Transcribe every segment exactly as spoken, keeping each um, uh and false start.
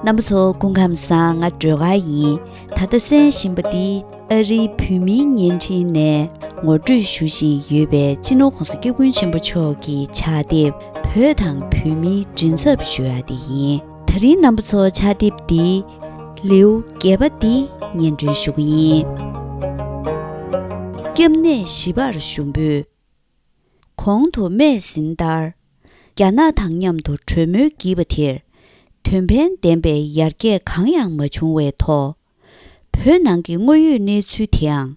རྣམ་པ་ཚོ་སྐུ་ཁམས་བཟང་། ང་སྒྲོལ་དཀར་ཡིན། ད་ལྟ་གསན་བཞིན་པ་འདི་ཨ་རིའི་བོད་མིའི་བརྙན་འཕྲིན་ནས་ངོ་སྤྲོད་ཞུ་བཞིན་ཡོད་པའི་སྤྱི་ནོར་༸གོང་ས་༸སྐྱབས་མགོན་ཆེན་པོ་མཆོག་གི་ཕྱག་དེབ་བོད་དང་བོད་མིའི་མགྲིན་ཚབ་ཞུ་ཡ་དེ་ཡིན། ད་རིང་རྣམ་པ་ཚོ་ཕྱག་དེབ་འདི་ལེའུ་བརྒྱད་པ་འདི་སྙན་སྒྲོན་ཞུ་གི་ཡིན། སྐྱབས་གནས་བཞི་པར་ཞུགས་འབུལ། གོང་དུ་སྨྲས་ཟིན་ལྟར། རྒྱ་ནག་དང་མཉམ་དུ་གྲོས་མོལ་བགྱིས་པ་དེར། དོན་ཕན་ལྡན་པའི་ཡར་རྒྱས་གང་ཡང་མ་བྱུང་བའི་ཐོག་བོད་ནང་གི་དངོས་ཡོད་གནས་ཚུལ་དེའང་།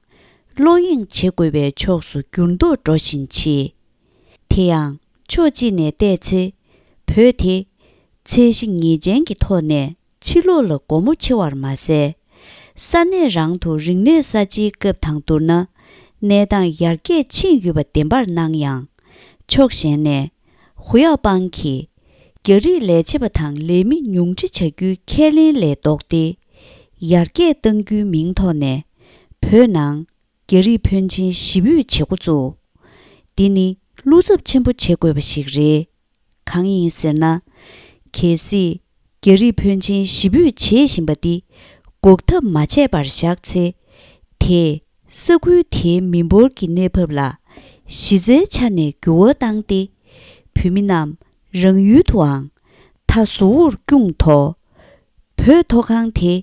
བློ་གཡེང་བྱེད་དགོས་པའི་ཕྱོགས་སུ་འགྱུར་ལྡོག་འགྲོ་བཞིན་མཆིས། དེ་ཡང་ཕྱོགས་གཅིག་ནས་བལྟས་ཚེ། བོད་དེ། ཚད་གཞི་ངེས་ཅན་གྱི་ཐོག་ནས། ཕྱི་ལོགས་ལ་སྒོ་མོ་ཕྱེ་བར་མ་ཟད། ས་གནས་རང་དུ་རིག་གནས་གསར་བརྗེའི་སྐབས་དང་བསྡུར་ན། གནས་སྟངས་ཡར་རྒྱས་ཕྱིན་ཡོད་པ་བདེན་པར་སྣང་ཡང་། ཕྱོགས་གཞན་ནས། ཧུ་ཡའོ་པང་གིས། རྒྱ་རིགས་ལས་བྱེད་པ་དང་ལས་མི་ཉུང་འཕྲི་བྱ་རྒྱུའི་ཁས་ལེན་ལས་ལྡོག་སྟེ། ཡར་རྒྱས་གཏང་རྒྱུའི་མིང་ཐོག་ནས། བོད་ནང་། རྒྱ་རིགས་ཕོན་ཆེན་ཞི་འབོད་བྱེད་འགོ་བཙུགས། འདི་ནི་བློ་འཚབ་ཆེན་པོ་བྱེད་དགོས་པ་ཞིག་རེད། གང་ཡིན་ཟེར་ན། གལ་སྲིད་རྒྱ་རིགས་ཕོན་ཆེན་ཞི་འབོད་བྱེད་བཞིན་པ་འདི་འགོག་ཐབས་མ་བྱས་པར་བཞག་ཚེ། དེས་ས་ཁུལ་དེའི་མི་འབོར་གྱི་གནས་བབ་ལ་གཞི་རྩའི་ཆ་ནས་འགྱུར་བ་བཏང་སྟེ། བོད་མི་རྣམས་རང་ཡུལ་དུའང་མཐའ་ཟུར་དུ་བསྐྱུངས་ཐོག་བོད་མཐོ་སྒང་དེ་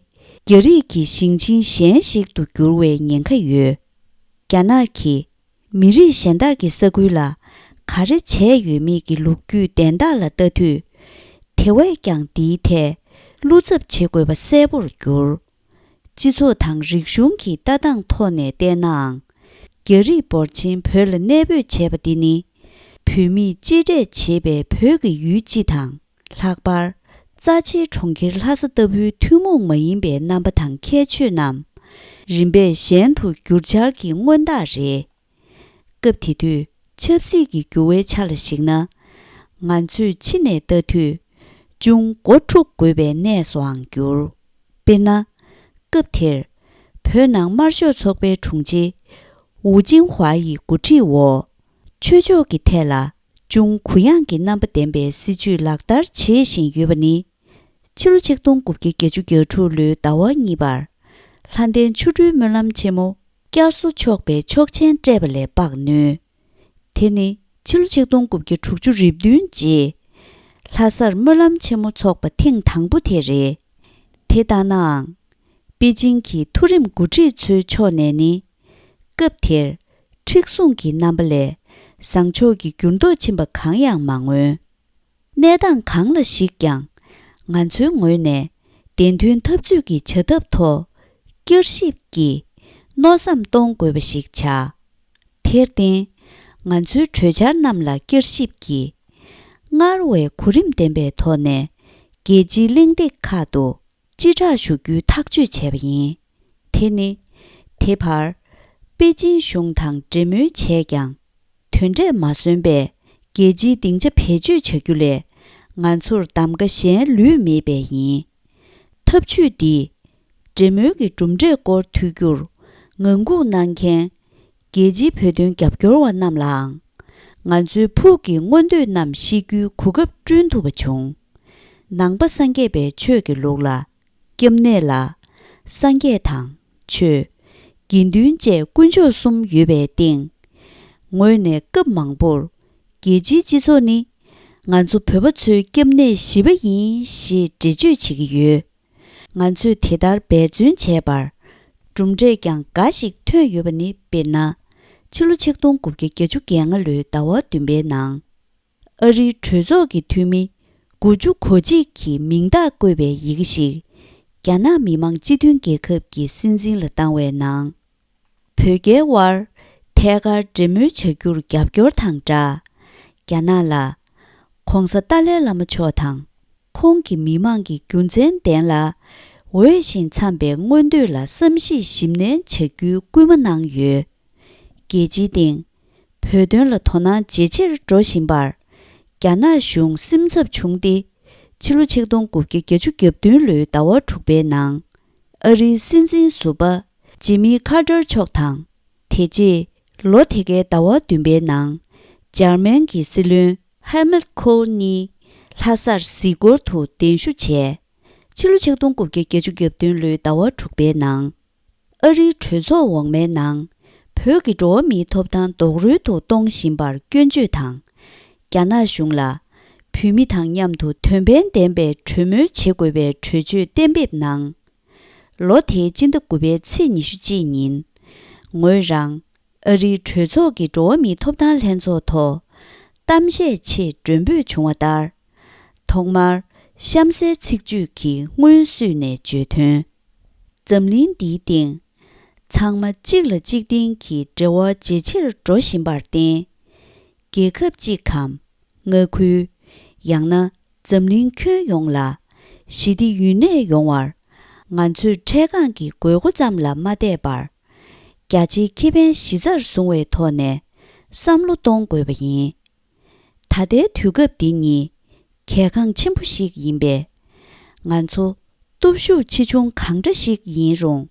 རྒྱ་རིགས་ཀྱི་ཞིང་ཆེན་གཞན་ཞིག་ཏུ་འགྱུར་བའི་ཉེན་ཁ་ཡོད། རྒྱ་ནག་གིས། མི་རིགས་གཞན་དག་གི་ས་ཁུལ་ལ་ག་རེ་བྱས་ཡོད་མེད་ཀྱི་ལོ་རྒྱུས་དན་རྟགས་ལ་ལྟ་དུས། དེ་བས་ཀྱང་འདིའི་ཐད་བློ་འཚབ་བྱེད་དགོས་པ་གསལ་པོར་གྱུར། སྤྱི་ཚོགས་དང་རིག་གཞུང་གི་ལྟ་སྟངས་ཐོག་ནས་བལྟས་ནའང་། རྒྱ་རིགས་འབོར་ཆེན་བོད་ལ་གནས་སྤོས་བྱས་པ་འདི་ནི། བོད་མིས་གཅེས་སྤྲས་བྱེད་པའི་བོད་ཀྱི་ཡུལ་སྤྱི་དང་། ལྷག་པར། རྩ་ཆེའི་གྲོང་ཁྱེར་ལྷ་ས་ལྟ་བུའི་ཐུན་མོང་མ་ཡིན་པའི་རྣམ་པ་དང་ཁྱད་ཆོས་རྣམས། རིམ་པས་གཞན་དུ་འགྱུར་འཆར་གྱི་སྔོན་རྟགས་རེད། སྐབས་དེ་དུས་ཆབ་སྲིད་ཀྱི་འགྱུར་བའི་ཆ་ལ་གཞིགས་ན། ང་ཚོས་ཕྱི་ནས་ལྟ་དུས། ཅུང་མགོ་འཁྲུག་དགོས་པའི་གནས་སུའང་གྱུར། དཔེར་ན། སྐབས་དེར། བོད་ནང་དམར་ཤོག་ཚོགས་པའི་དྲུང་ཆེ། ཝུ་ཅིང་ཧྭ་ཡི་འགོ་ཁྲིད་འོག་ཆོས་ཕྱོགས་ཀྱི་ཐད་ལ། ཅུང་གུ་ཡངས་ཀྱི་རྣམ་པ་ལྡན་པའི་སྲིད་བྱུས་ལག་བསྟར་བྱེད་བཞིན་ཡོད་པ་ནི། ཕྱི་ལོ་ཆིག་སྟོང་དགུ་བརྒྱ་བརྒྱད་ཅུ་གྱ་དྲུག་ལོའི་ཟླ་བ་གཉིས་པར། ལྷ་ལྡན་ཆོ་འཕྲུལ་སྨོན་ལམ་ཆེན་མོ་བསྐྱར་གསོ་ཆོག་པའི་ཆོག་མཆན་སྤྲད་པ་ལས་དཔག་ནུས། དེ་ནི་ཕྱི་ལོ་ཆིག་སྟོང་དགུ་བརྒྱ་དྲུག་ཅུ་རེ་བདུན་རྗེས། ལྷ་སར་སྨོན་ལམ་ཆེན་མོ་འཚོགས་པ་ཐེངས་དང་པོ་དེ་རེད། དེ་ལྟ་ནའང་། པེ་ཅིང་གི་མཐོ་རིམ་འགོ་ཁྲིད་ཚོའི་ཕྱོགས་ནས་ནི། སྐབས་དེར། མཁྲེགས་བཟུང་གི་རྣམ་པ་ལས། བཟང་ཕྱོགས་ཀྱི་འགྱུར་ལྡོག་ཕྱིན་པ་གང་ཡང་མ་མངོན། གནས་སྟངས་གང་ལ་གཞིགས་ཀྱང་། ང་ཚོའི་ངོས་ནས། བདེན་དོན་འཐབ་རྩོད་ཀྱི་བྱ་ཐབས་ཐོག་བསྐྱར་ཞིབ་ཀྱིས། མནོ་བསམ་གཏོང་དགོས་པ་ཞིག་ཆགས། དེར་བརྟེན། ང་ཚོའི་གྲོས་འཆར་རྣམས་ལ་བསྐྱར་ཞིབ་ཀྱིས། སྔར་བས་གོ་རིམ་ལྡན་པའི་ཐོག་ནས། རྒྱལ་སྤྱིའི་གླེང་སྟེགས་ཁག་ཏུ། སྤྱི་བསྒྲགས་ཞུ་རྒྱུའི་ཐག་གཅོད་བྱས་པ་ཡིན། དེ་ནི། དེ་བར། པེ་ཅིན་གཞུང་དང་འབྲེལ་མོལ་བྱས་ཀྱང་། དོན་འབྲས་མ་སོན་པས། རྒྱལ་སྤྱིའི་སྡིངས་ཆ་བེད་སྤྱོད་བྱ་རྒྱུ་ལས། ང་ཚོར་གདམ་ག་གཞན་ལུས་མེད་པས་ཡིན། ཐབས་ཇུས་འདིས། འབྲེལ་མོལ་གྱི་གྲུབ་འབྲས་སྐོར་ཐོས་རྒྱུར། ངང་སྒུག་གནང་མཁན། རྒྱལ་སྤྱིའི་བོད་དོན་རྒྱབ་སྐྱོར་བ་རྣམས་ལའང་། ང་ཚོའི་ཕུགས་ཀྱི་མངོན་འདོད་རྣམས་བཤད་རྒྱུའི་གོ་སྐབས་བསྐྲུན་ཐུབ་པ་བྱུང་། ནང་པ་སངས་རྒྱས་པའི་ཆོས་ཀྱི་ལུགས་ལ། སྐྱབས་གནས་ལ། སངས་རྒྱས་དང་། ཆོས། དགེ་འདུན་བཅས་དཀོན་མཆོག་གསུམ་ཡོད་པའི་སྟེང་། ངོས་ནས་སྐབས་མང་པོར། རྒྱལ་སྤྱིའི་སྤྱི་ཚོགས་ནི། ང་ཚོ་བོད་པ་ཚོའི་སྐྱབས་གནས་བཞི་པ་ཡིན་ཞེས་འགྲེལ་བརྗོད་བྱེད་ཀྱི་ཡོད། ང་ཚོས་དེ་ལྟར་འབད་བརྩོན་བྱས་པར། གྲུབ་འབྲས་ཀྱང་འགའ་ཞིག་ཐོན་ཡོད་པ་ནི། དཔེར་ན། ཕྱི་ལོ་ཆིག་སྟོང་དགུ་བརྒྱ་བརྒྱད་ཅུ་གྱ་ལྔ་ལོའི་ཟླ་བ་བདུན་པའི་ནང་། ཨ་རིའི་གྲོས་ཚོགས་ཀྱི་འཐུས་མི་དགུ་བཅུ་གོ་གཅིག་གིས་མིང་རྟགས་བཀོད་པའི་ཡི་གེ་ཞིག་རྒྱ་ནག་མི་དམངས་སྤྱི་མཐུན་རྒྱལ་ཁབ་ཀྱི་སྲིད་འཛིན་ལ་བཏང་བའི་ནང་། བོད་རྒྱའི་དབར་ཐད་ཀར་འབྲེལ་མོལ་བྱ་རྒྱུར་རྒྱབ་སྐྱོར་དང་སྦྲགས། རྒྱ་ནག་ལ། ྋགོང་ས་ཏཱ་ལའི་བླ་མ་མཆོག་དང་། ཁོང་གི་མི་མང་གི་རྒྱུ་མཚན་ལྡན་ལ། འོས་ཤིང་འཚམས་པའི་མངོན་འདོད་ལ་བསམ་གཞིག་ཞིབ་ནན་བྱ་རྒྱུའི་སྐུལ་མ་གནང་ཡོད། རྒྱལ་སྤྱིའི་སྟེང་། བོད་དོན་ལ་དོ་སྣང་ཇེ་ཆེར་འགྲོ་བཞིན་པར། རྒྱ་ནག་གཞུང་སེམས་འཚབ་བྱུང་སྟེ། ཕྱི་ལོ་ཆིག་སྟོང་དགུ་བརྒྱ་བརྒྱད་ཅུ་གྱ་བདུན་ལོའི་ཟླ་བ་དྲུག་པའི་ནང་། ཨ་རིའི་སྲིད་འཛིན་ཟུར་པ་ཇི་མི་ཁ་ཏར་མཆོག་དང་། དེ་རྗེས་ལོ་དེ་གའི་ཟླ་བ་བདུན་པའི་ནང་། འཇར་མན་གྱི་སྲིད་བློན་ཧེལ་མུད་ཁོལ་གཉིས་ལྷ་སར་གཟིགས་སྐོར་དུ་གདན་ཞུ་བྱས། ཕྱི་ལོ་ཆིག་སྟོང་དགུ་བརྒྱ་བརྒྱད་ཅུ་གྱ་བདུན་ལོའི་ཟླ་བ་དྲུག་པའི་ནང་། ཨ་རིའི་གྲོས་ཚོགས་འོག་མའི་ནང་། བོད་ཀྱི་འགྲོ་བ་མིའི་ཐོབ་ཐང་རྡོག་རོལ་དུ་གཏོང་བཞིན་པར་སྐྱོན་བརྗོད་དང་། རྒྱ་ནག་གཞུང་ལ། བོད་མི་དང་མཉམ་དུ་དོན་ཕན་ལྡན་པའི་གྲོས་མོལ་བྱེད་དགོས་པའི་གྲོས་ཆོད་གཏན་འབེབས་གནང་། ལོ་དེའི་སྤྱི་ཟླ་དགུ་པའི་ཚེས་ཉི་ཤུ་གཅིག་ཉིན། ངོས་རང་། ཨ་རིའི་གྲོས་ཚོགས་ཀྱི་འགྲོ་བ་མིའི་ཐོབ་ཐང་ལྷན་ཚོགས་ཐོག་གཏམ་བཤད་ཆེད་མགྲོན་འབོད་བྱུང་བ་ལྟར། ཐོག་མར། གཤམ་གསལ་ཚིག་བརྗོད་ཀྱིས་སྔོན་བསུས་ནས་བརྗོད་དོན། འཛམ་གླིང་འདིའི་སྟེང་། ཚང་མ་གཅིག་ལ་གཅིག་བརྟེན་གྱི་འབྲེལ་བ་ཇེ་ཆེར་འགྲོ་བཞིན་པར་བརྟེན། རྒྱལ་ཁབ་གཅིག་གམ། མངའ་ཁུལ། ཡང་ན། འཛམ་གླིང་ཁྱོན་ཡོངས་ལ། ཞི་བདེ་ཡུན་གནས་ཡོང་བར། ང་ཚོས་འཕྲལ་སྒང་གི་དགོས་མཁོ་ཙམ་ལ་མ་བལྟས་པར། རྒྱ་ཆེའི་ཁེ་ཕན་གཞི་རྩར་བཟུང་བའི་ཐོག་ནས། བསམ་བློ་གཏོང་དགོས་པ་ཡིན། ད་ལྟའི་དུས་སྐབས་འདི་ནི། གལ་འགངས་ཆེན་པོ་ཞིག་ཡིན་པས། ང་ཚོ། སྟོབས་ཤུགས་ཆེ་ཆུང་གང་འདྲ་ཞིག་ཡིན་རུང་།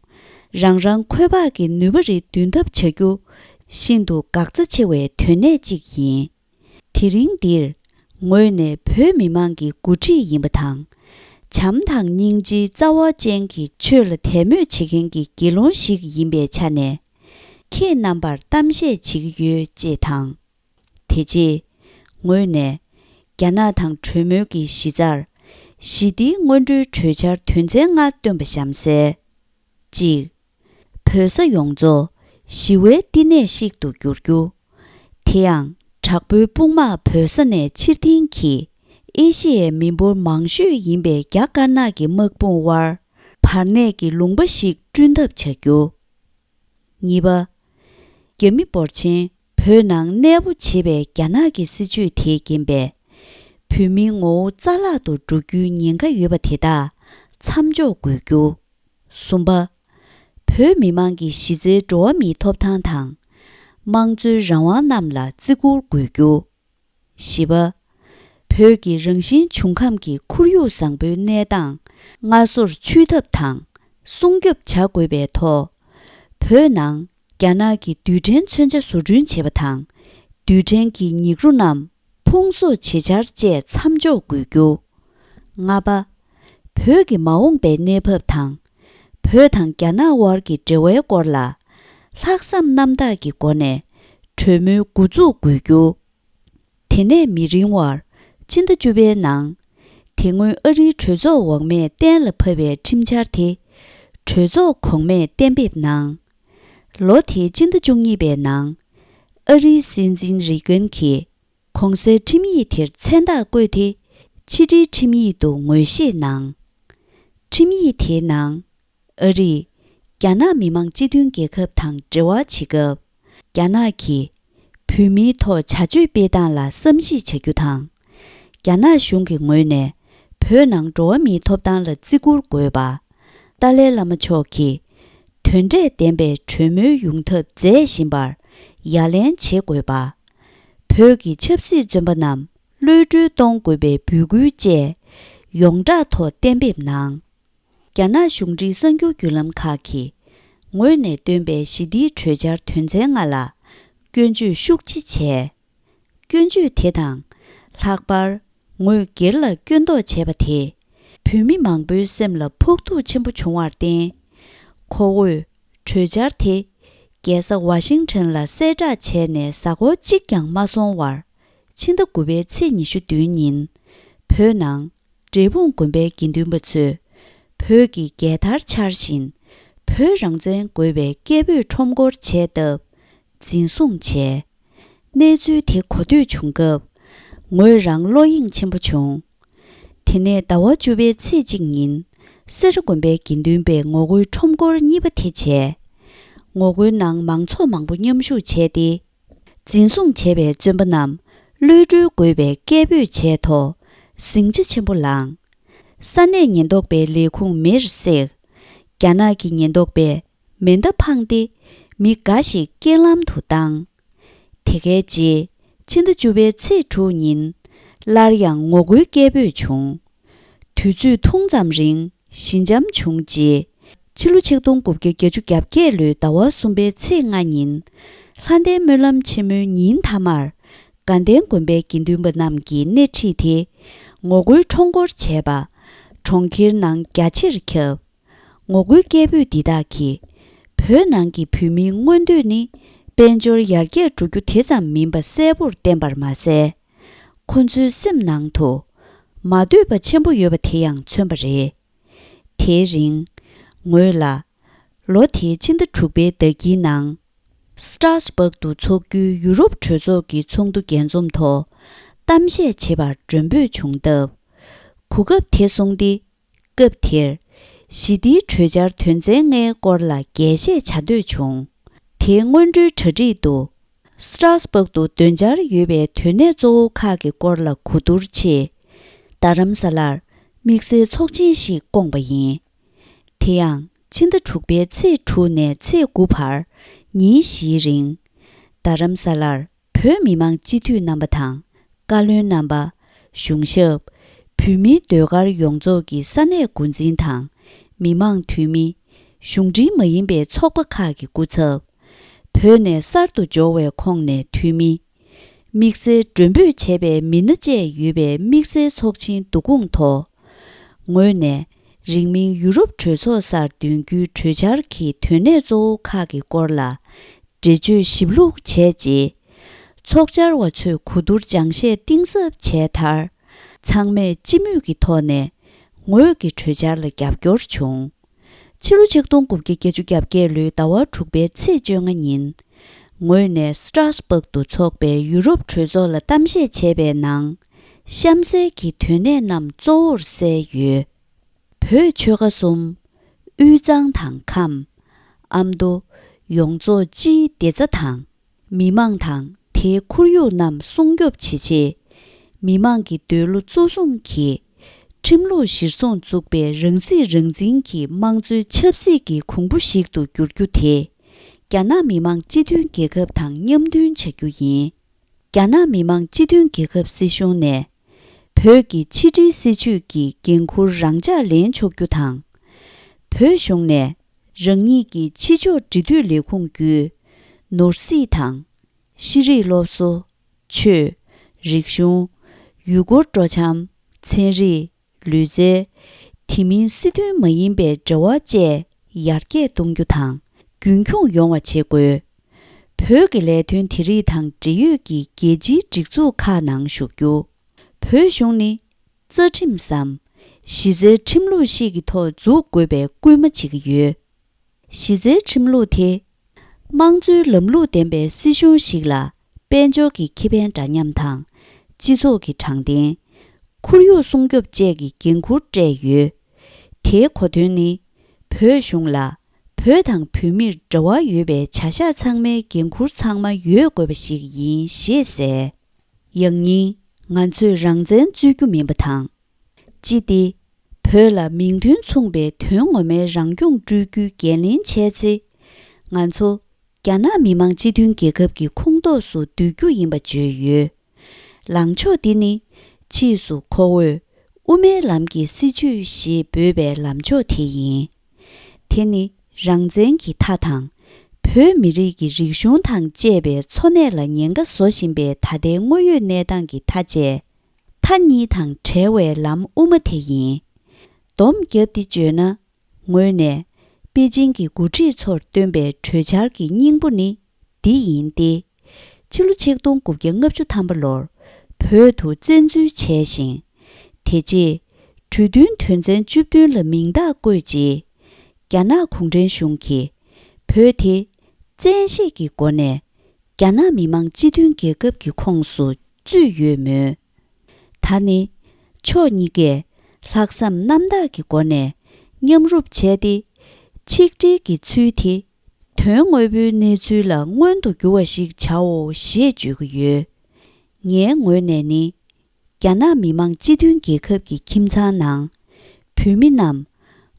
རང་རང་ཁོག་པ་གི་ནུས་པ་རེ་འདོན་ཐབས་བྱ་རྒྱུ། ཤིན་ཏུ་འགག་རྩ་ཆེ་བའི་དོན་གནད་ཅིག་ཡིན། དེ་རིང་འདིར། ངོས་ནས་བོད་མི་མང་གི་འགོ་ཁྲིད་ཡིན་པ་དང་། བྱམས་དང་སྙིང་རྗེའི་རྩ་བ་ཅན་གྱི་ཆོས་ལ་དད་མོས་བྱེད་མཁན་གྱི་དགེ་སློང་ཞིག་ཡིན་པའི་ཆ་ནས། ཁྱེད་རྣམ་པར་གཏམ་བཤད་བྱེད་ཀྱི་ཡོད་ཅེས་དང་། དེ་རྗེས། ངོས་ནས། རྒྱ་ནག་དང་གྲོས་མོལ་གྱི་གཞི་རྩར། ཞི་བདེའི་སྔོན་འགྲོའི་གྲོས་འཆར་དོན་ཚན་ལྔ་བཏོན་པ་གཤམ་གསལ། གཅིག་བོད་ས་ཡོངས་རྫོགས་ཞི་བའི་བསྟི་གནས་ཤིག་ཏུ་འགྱུར་རྒྱུ། དེ་ཡང་དྲག་པོའི་དཔུང་དམག་བོད་ས་ནས་ཕྱིར་འཐེན་གྱིས་ཨེ་ཤི་ཡའི་མི་འབོར་མང་ཤོས་ཡིན་པའི་རྒྱ་དཀར་ནག་གི་དམག་དཔུང་དབར་བར་གནས་ཀྱི་ལུང་པ་ཞིག་བསྐྲུན་ཐབས་བྱ་རྒྱུ། གཉིས་པ། རྒྱ་མི་འབོར་ཆེན་བོད་ནང་གནས་སྤོ་བྱེད་པའི་རྒྱ་ནག་གི་སྲིད་བྱུས་དེའི་རྐྱེན་པས། བོད་མིའི་ངོ་བོ་རྩ་བརླག་ཏུ་འགྲོ་རྒྱུའི་ཉེན་ཁ་ཡོད་པ་དེ་དག་མཚམས་འཇོག་དགོས་རྒྱུ། གསུམ་པ། བོད་མི་མང་གི་གཞི་རྩའི་འགྲོ་བ་མིའི་ཐོབ་ཐང་དང་། དམངས་གཙོའི་རང་དབང་རྣམས་ལ་བརྩི་བཀུར་དགོས་རྒྱུ། བཞི་པ། བོད་ཀྱི་རང་བཞིན་བྱུང་ཁམས་ཀྱི་ཁོར་ཡུག་བཟང་པོའི་གནས་སྟངས་སྔ་སོར་ཆུད་ཐབས་དང་སྲུང་སྐྱོབ་བྱ་དགོས་པའི་ཐོག་བོད་ནང་རྒྱ་ནག་གི་རྡུལ་ཕྲན་མཚོན་ཆ་བཟོ་སྐྲུན་བྱེད་པ་དང་། རྡུལ་ཕྲན་གྱི་ཉིག་རོ་རྣམས་ཕུང་གསོག་བྱེད་འཆར་བཅས་མཚམས་འཇོག་དགོས་རྒྱུ། ལྔ་པ། བོད་ཀྱི་མ་འོངས་པའི་གནས་བབ་དང་། བོད་དང་རྒྱ་ནག་དབར་གྱི་འབྲེལ་བའི་སྐོར་ལ། ལྷག་བསམ་རྣམ་དག་གི་སྒོ་ནས་གྲོས་མོལ་འགོ་འཛུགས་དགོས་རྒྱུ། དེ་ནས་མི་རིང་བར་ཕྱི་ཟླ་བཅུ་པའི་ནང་། དེ་སྔོན་ཨ་རིའི་གྲོས་ཚོགས་འོག་མས་གཏན་ལ་ཕབ་པའི་ཁྲིམས་འཆར་དེ། གྲོས་ཚོགས་གོང་མས་གཏན་འབེབས་གནང་། ལོ་དེའི་ཕྱི་ཟླ་བཅུ་གཉིས་པའི་ནང་། ཨ་རིའི་སྲིད་འཛིན་རེ་གན་གྱིས། གོང་གསལ་ཁྲིམས་ཡིག་དེར་མཚན་རྟགས་བཀོད་དེ། ཕྱི་དྲིལ་ཁྲིམས་ཡིག་ཏུ་ངོས་བཞེས་གནང་། ཁྲིམས་ཡིག་དེའི་ནང་། ཨ་རིས། རྒྱ་ནག་མི་དམངས་སྤྱི་མཐུན་རྒྱལ་ཁབ་དང་འབྲེལ་བ་བྱེད་སྐབས། རྒྱ་ནག་གིས། བོད་མིའི་ཐོག་བྱ་སྤྱོད་སྤེལ་སྟངས་ལ་བསམ་གཞིག་བྱ་རྒྱུ་དང་། རྒྱ་ནག་གཞུང་གི་ངོས་ནས། བོད་ནང་འགྲོ་བ་མིའི་ཐོབ་ཐང་ལ་བརྩི་བཀུར་དགོས་པ། ཏཱ་ལའི་བླ་མ་མཆོག་གིས། དོན་འབྲས་ལྡན་པའི་གྲོས་མོལ་ཡོང་ཐབས་མཛད་བཞིན་པར། ཡ་ལན་བྱེད་དགོས་པ། བོད་ཀྱི་ཆབ་སྲིད་བཙོན་པ་རྣམས། གློད་གྲོལ་གཏོང་དགོས་པའི་འབོད་སྐུལ་བཅས། ཡོངས་གྲགས་ཐོག་གཏན་འབེབས་གནང་། རྒྱ་ནག་གཞུང་འབྲེལ་གསར་འགྱུར་བརྒྱུད་ལམ་ཁག་གིས། ངོས་ནས་བཏོན་པའི་ཞི་བདེའི་གྲོས་འཆར་དོན་ཚན་ལྔ་ལ། སྐྱོན་བརྗོད་ཤུགས་ཆེ་བྱས། སྐྱོན་བརྗོད་དེ་དང་། ལྷག་པར། ངོས་སྒེར་ལ་སྐྱོན་འདོགས་བྱས་པ་དེས། བོད་མི་མང་པོའི་སེམས་ལ་ཕོག་ཐུག་ཆེན་པོ་བྱུང་བར་བརྟེན། ཁོ་བོས། གྲོས་འཆར་དེ། རྒྱལ་ས་ཝ་ཤིང་ཊོན་ལ་གསལ་བསྒྲགས་བྱས་ནས་གཟའ་འཁོར་གཅིག་ཀྱང་མ་སོང་བར། ཕྱི་ཟླ་དགུ་པའི་ཚེས་ཉི་ཤུ་བདུན་ཉིན། བོད་ནང་། འབྲས་སྤུངས་དགོན་པའི་དགེ་འདུན་པ་ཚོས། བོད་ཀྱི་རྒྱལ་དར་འཕྱར་བཞིན། བོད་རང་བཙན་དགོས་པའི་སྐད་འབོད་ཁྲོམ་སྐོར་བྱས་སྟབས། འཛིན་བཟུང་བྱས། གནས་ཚུལ་དེ་གོ་ཐོས་བྱུང་སྐབས། ངོས་རང་བློ་གཡེང་ཆེན་པོ་བྱུང་། དེ་ནས་ཟླ་བ་བཅུ་པའི་ཚེས་གཅིག་ཉིན། སེ་ར་དགོན་པའི་དགེ་འདུན་པས་ངོ་རྒོལ་ཁྲོམ་སྐོར་གཉིས་པ་དེ་བྱས། ངོ་རྒོལ་ནང་མང་ཚོགས་མང་པོ་མཉམ་ཞུགས་བྱས་ཏེ། འཛིན་བཟུང་བྱས་པའི་བཙོན་པ་རྣམས་གློད་གྲོལ་དགོས་པའི་སྐད་འབོད་བྱས་ཐོག་ཟིང་ཆ་ཆེན་པོ་ལངས། ས་གནས་ཉེན་རྟོག་པའི་ལས་ཁུངས་མེར་བསྲེགས། རྒྱ་ནག་གི་ཉེན་རྟོག་པས་མེ་མདའ་འཕངས་ཏེ་མི་འགའ་ཞིག་རྐྱེན་ལམ་དུ་བཏང་། དེ་གའི་རྗེས་ཕྱི་ཟླ་བཅུ་པའི་ཚེས་དྲུག་ཉིན། སླར་ཡང་ངོ་རྒོལ་སྐད་འབོད་བྱུང་། དུས་ཚོད་ཐུང་ཙམ་རིང་ཞི་འཇམ་བྱུང་རྗེས། ཕྱི་ལོ་ཆིག་སྟོང་དགུ་བརྒྱ་བརྒྱད་ཅུ་གྱ་བརྒྱད་ལོའི་ཟླ་བ་གསུམ་པའི་ཚེས་ལྔ་ཉིན། ལྷ་ལྡན་སྨོན་ལམ་ཆེན་མོའི་ཉིན་མཐའ་མར། དགའ་ལྡན་དགོན་པའི་དགེ་འདུན་པ་རྣམས་ཀྱིས་སྣེ་ཁྲིད་དེ། ངོ་རྒོལ་ཁྲོམ་སྐོར་བྱས་པ། གྲོང་ཁྱེར་ནང་རྒྱ་ཆེར་ཁྱབ། ངོ་རྒོལ་སྐད་འབོད་འདི་དག་གིས་བོད་ནང་གི་བོད་མིའི་མངོན་འདོད་ནི་དཔལ་འབྱོར་ཡར་རྒྱས་འགྲོ་རྒྱུ་དེ་ཙམ་མིན་པ་གསལ་པོར་བསྟན་པར་མ་ཟད། ཁོ་ཚོའི་སེམས་ནང་དུ་མ་འདོད་པ་ཆེན་པོ་ཡོད་པ་དེ་ཡང་མཚོན་པ་རེད། དེའི་རིང་། ངོས་ལ། ལོ་དེའི་ཕྱི་ཟླ་དྲུག་པའི་ཟླ་དཀྱིལ་ནང་། སི་ཏྲ་སི་སྦག་ཏུ་འཚོགས་རྒྱུའི་ཡུ་རོབ་གྲོས་ཚོགས་ཀྱི་ཚོགས་འདུ་རྒྱས་འཛོམས་ཐོག་གཏམ་བཤད་བྱེད་པར་མགྲོན་འབོད་བྱུང་སྟབས། གོ་སྐབས་དེ་བཟུང་སྟེ། སྐབས་དེར། ཞི་བདེའི་གྲོས་འཆར་དོན་ཚན་ལྔའི་སྐོར་ལ་རྒྱས་བཤད་བྱ་འདོད་བྱུང་། དེའི་སྔོན་འགྲོའི་གྲ་སྒྲིག་ཏུ། སི་ཏྲ་སི་སྦག་ཏུ་འདོན་འཆར་ཡོད་པའི་དོན་གནད་གཙོ་བོ་ཁག་གི་སྐོར་ལ་གོ་བསྡུར་ཆེད། རྡ་རམ་ས་ལར་དམིགས་བསལ་ཚོགས་ཆེན་ཞིག་བསྐོངས་པ་ཡིན། དེ་ཡང་ཕྱི་ཟླ་དྲུག་པའི་ཚེས་དྲུག་ནས་ཚེས་དགུ་བར་ཉིན་བཞིའི་རིང་། རྡ་རམ་ས་ལར་བོད་མི་མང་སྤྱི་འཐུས་རྣམ་པ་དང་། བཀའ་བློན་རྣམ་པ། གཞུང་ཞབས། བོད་མིའི་ཟློས་གར་ཡོངས་རྫོགས་ཀྱི་ས་གནས་འགོ་འཛིན་དང་། མི་མང་འཐུས་མི། གཞུང་འབྲེལ་མ་ཡིན་པའི་ཚོགས་པ་ཁག་གི་སྐུ་ཚབ། བོད་ནས་གསར་དུ་འབྱོར་བའི་ཁོངས་ནས་འཐུས་མི། དམིགས་བསལ་མགྲོན་འབོད་བྱས་པའི་མི་སྣ་བཅས་ཡོད་པའི་དམིགས་བསལ་ཚོགས་ཆེན་བསྡུ་སྐོང་ཐོག་ངོས་ནས་རིང་མིན་ཡུ་རོབ་གྲོས་ཚོགས་སར་འདོན་རྒྱུའི་གྲོས་འཆར་གྱི་དོན་གནད་གཙོ་བོ་ཁག་གི་སྐོར་ལ་འགྲེལ་བརྗོད་ཞིབ་ལྷུག་བྱས་རྗེས། ཚོགས་བཅར་བ་ཚོས་གོ་བསྡུར་སྦྱང་བཤད་གཏིང་ཟབ་བྱས་མཐར། ཚང་མས་སྤྱི་མོས་ཀྱི་ཐོག་ནས་ངོས་ཀྱི་གྲོས་འཆར་ལ་རྒྱབ་སྐྱོར་བྱུང་། ཕྱི་ལོ་ཆིག་སྟོང་དགུ་བརྒྱ་བརྒྱད་ཅུ་གྱ་བརྒྱད་ལོའི་ཟླ་བ་དྲུག་པའི་ཚེས་བཅོ་ལྔ་ཉིན། ངོས་ནས་སི་ཏྲ་སི་སྦག་ཏུ་འཚོགས་པའི་ཡུ་རོབ་གྲོས་ཚོགས་ལ་གཏམ་བཤད་བྱས་པའི་ནང་། གཤམ་གསལ་གྱི་དོན་གནད་རྣམས་གཙོ་བོར་གསལ་ཡོད། བོད་ཆོལ་ཁ་གསུམ། དབུས་གཙང་དང་ཁམས། ཨ་མདོ། ཡོངས་རྫོགས་སྤྱིའི་བདེ་རྩ་དང་། མི་དམངས་དང་དེའི་ཁོར་ཡུག་རྣམས་སྲུང་སྐྱོབ་བྱེད་ཆེད། མི་དམངས་ཀྱི་འདོད་བློ་གཙོ་བཟུང་གིས། ཁྲིམས་ལུགས་གཞིར་བཟུང་བཙུགས་པའི་རང་སྲིད་རང་འཛིན་གྱི་དམངས་གཙོའི་ཆབ་སྲིད་ཀྱི་གོང་བུ་ཞིག་ཏུ་འགྱུར་རྒྱུ་དེ། རྒྱ་ནག་མི་དམངས་སྤྱི་མཐུན་རྒྱལ་ཁབ་དང་མཉམ་མཐུན་བྱ་རྒྱུ་ཡིན། རྒྱ་ནག་མི་དམངས་སྤྱི་མཐུན་རྒྱལ་ཁབ་སྲིད་གཞུང་ནས། བོད་ཀྱི་ཕྱི་འབྲེལ་སྲིད་ཇུས་ཀྱི་འགན་འཁུར་རང་འཇགས་ལེན་ཆོག་རྒྱུ་དང་། བོད་གཞུང་ནས་རང་ཉིད་ཀྱི་ཕྱི་ཕྱོགས་འབྲེལ་མཐུད་ལས་ཁུངས་བརྒྱུད། ནོར་སྲིད་དང་། ཤེས་རིག་སློབ་གསོ། ཆོས། རིག་གཞུང་། ཡུལ་སྐོར་སྤྲོ་འཆམ། ཚན་རིག་ལུས་རྩལ། དེ་མིན་སྲིད་དོན་མ་ཡིན་པའི་འབྲེལ་བ་བཅས་ཡར་རྒྱས་གཏོང་རྒྱུ་དང་། རྒྱུན་འཁྱོངས་ཡོང་བ་བྱེད་དགོས། བོད་ཀྱི་ལས་དོན་དེ་རིགས་དང་འབྲེལ་ཡོད་ཀྱི་རྒྱལ་སྤྱིའི་སྒྲིག་འཛུགས་ཁག་ནང་ཞུགས་རྒྱུ། བོད་གཞུང་ནི། རྩ་ཁྲིམས་སམ། གཞི་རྩའི་ཁྲིམས་ལུགས་ཤིག་གི་ཐོག་འཛུགས་དགོས་པའི་སྐུལ་མ་བྱེད་ཀྱི་ཡོད། གཞི་རྩའི་ཁྲིམས་ལུགས་དེ། དམངས་གཙོའི་ལམ་ལུགས་ལྡན་པའི་སྲིད་གཞུང་ཞིག་ལ། དཔལ་འབྱོར་གྱི་ཁེ་ཕན་འདྲ་མཉམ་དང་། སྤྱི་ཚོགས་ཀྱི་དྲང་བདེན། ཁོར་ཡུག་སྲུང་སྐྱོབ་བཅས་ཀྱི་འགན་འཁུར་སྤྲད་ཡོད། དེའི་གོ་དོན་ནི། བོད་གཞུང་ལ། བོད་དང་བོད་མིར་འབྲེལ་བ་ཡོད་པའི་བྱ་གཞག་ཚང་མའི་འགན་འཁུར་ཚང་མ་ཡོད་དགོས་པ་ཞིག་ཡིན་ཞེས་གསལ། ཡང་སྙིང་། ང་ཚོས་རང་བཙན་རྩོད་རྒྱུ་མིན་པ་དང་། ཅི་སྟེ། བོད་ལ་མིང་དོན་མཚུངས་པའི་དོན་ངོ་མའི་རང་སྐྱོང་སྤྲོད་རྒྱུའི་འགན་ལེན་བྱས་ཚེ། ང་ཚོ་རྒྱ་ནག་མི་དམངས་སྤྱི་མཐུན་རྒྱལ་ཁབ་ཀྱི་ཁོངས་གཏོགས་སུ་བསྡུ་རྒྱུ་ཡིན་པ་བརྗོད་ཡོད། ལངས་ཕྱོགས་འདི་ནི། ཕྱིས་སུ་ཁོ་བོས་དབུ་མའི་ལམ་གྱི་སྲིད་བྱུས་ཞེས་འབོད་པའི་ལམ་ཕྱོགས་དེ་ཡིན། དེ་ནི་རང་བཙན་གྱི་མཐའ་དང་། བོད་མི་རིགས་ཀྱི་རིག་གཞུང་དང་བཅས་པའི་འཚོ་གནས་ལ་ཉེན་ཁ་བཟོ་བཞིན་པའི་ད་ལྟའི་དངོས་ཡོད་གནས་སྟངས་ཀྱི་མཐའ་བཅད། མཐའ་གཉིས་དང་བྲལ་བའི་ལམ་དབུ་མ་དེ་ཡིན། སྡོམ་བརྒྱབ་སྟེ་བརྗོད་ན། ངོས་ནས། པེ་ཅིང་གི་འགོ་ཁྲིད་ཚོར་བཏོན་པའི་གྲོས་འཆར་གྱི་སྙིང་པོ་ནི། འདི་ཡིན་ཏེ། ཕྱི་ལོ་ཆིག་སྟོང་དགུ་བརྒྱ་ལྔ་བཅུ་ཐམ་པ་ལོར། བོད་དུ་བཙན་འཛུལ་བྱས་ཤིང་། དེ་རྗེས། གྲོས་མཐུན་དོན་ཚན་བཅུ་བདུན་ལ་མིང་རྟགས་བཀོད་རྗེས། རྒྱ་ནག་གུང་ཁྲན་གཞུང་གིས། བོད་དེ། བཙན་ཤེད་ཀྱི་སྒོ་ནས། རྒྱ་ནག་མི་དམངས་སྤྱི་མཐུན་རྒྱལ་ཁབ་ཀྱི་ཁོངས་སུ་བཙུད་ཡོད་མོད། ད་ནི། ཕྱོགས་གཉིས་ཀས་ལྷག་བསམ་རྣམ་དག་གི་སྒོ་ནས་མཉམ་རུབ་བྱས་ཏེ། ཆིག་སྒྲིལ་གྱི་ཚུལ་དེ་དོན་དངོས་པོའི་གནས་ཚུལ་ལ་མངོན་དུ་འགྱུར་བ་ཞིག་བྱའོ་ཞེས་བརྗོད་ཀྱི་ཡོད། ངའི་ངོས་ནས་ནི། རྒྱ་ནག་མི་དམངས་སྤྱི་མཐུན་རྒྱལ་ཁབ་ཀྱི་ཁྱིམ་ཚང་ནང་། བོད་མི་རྣམས་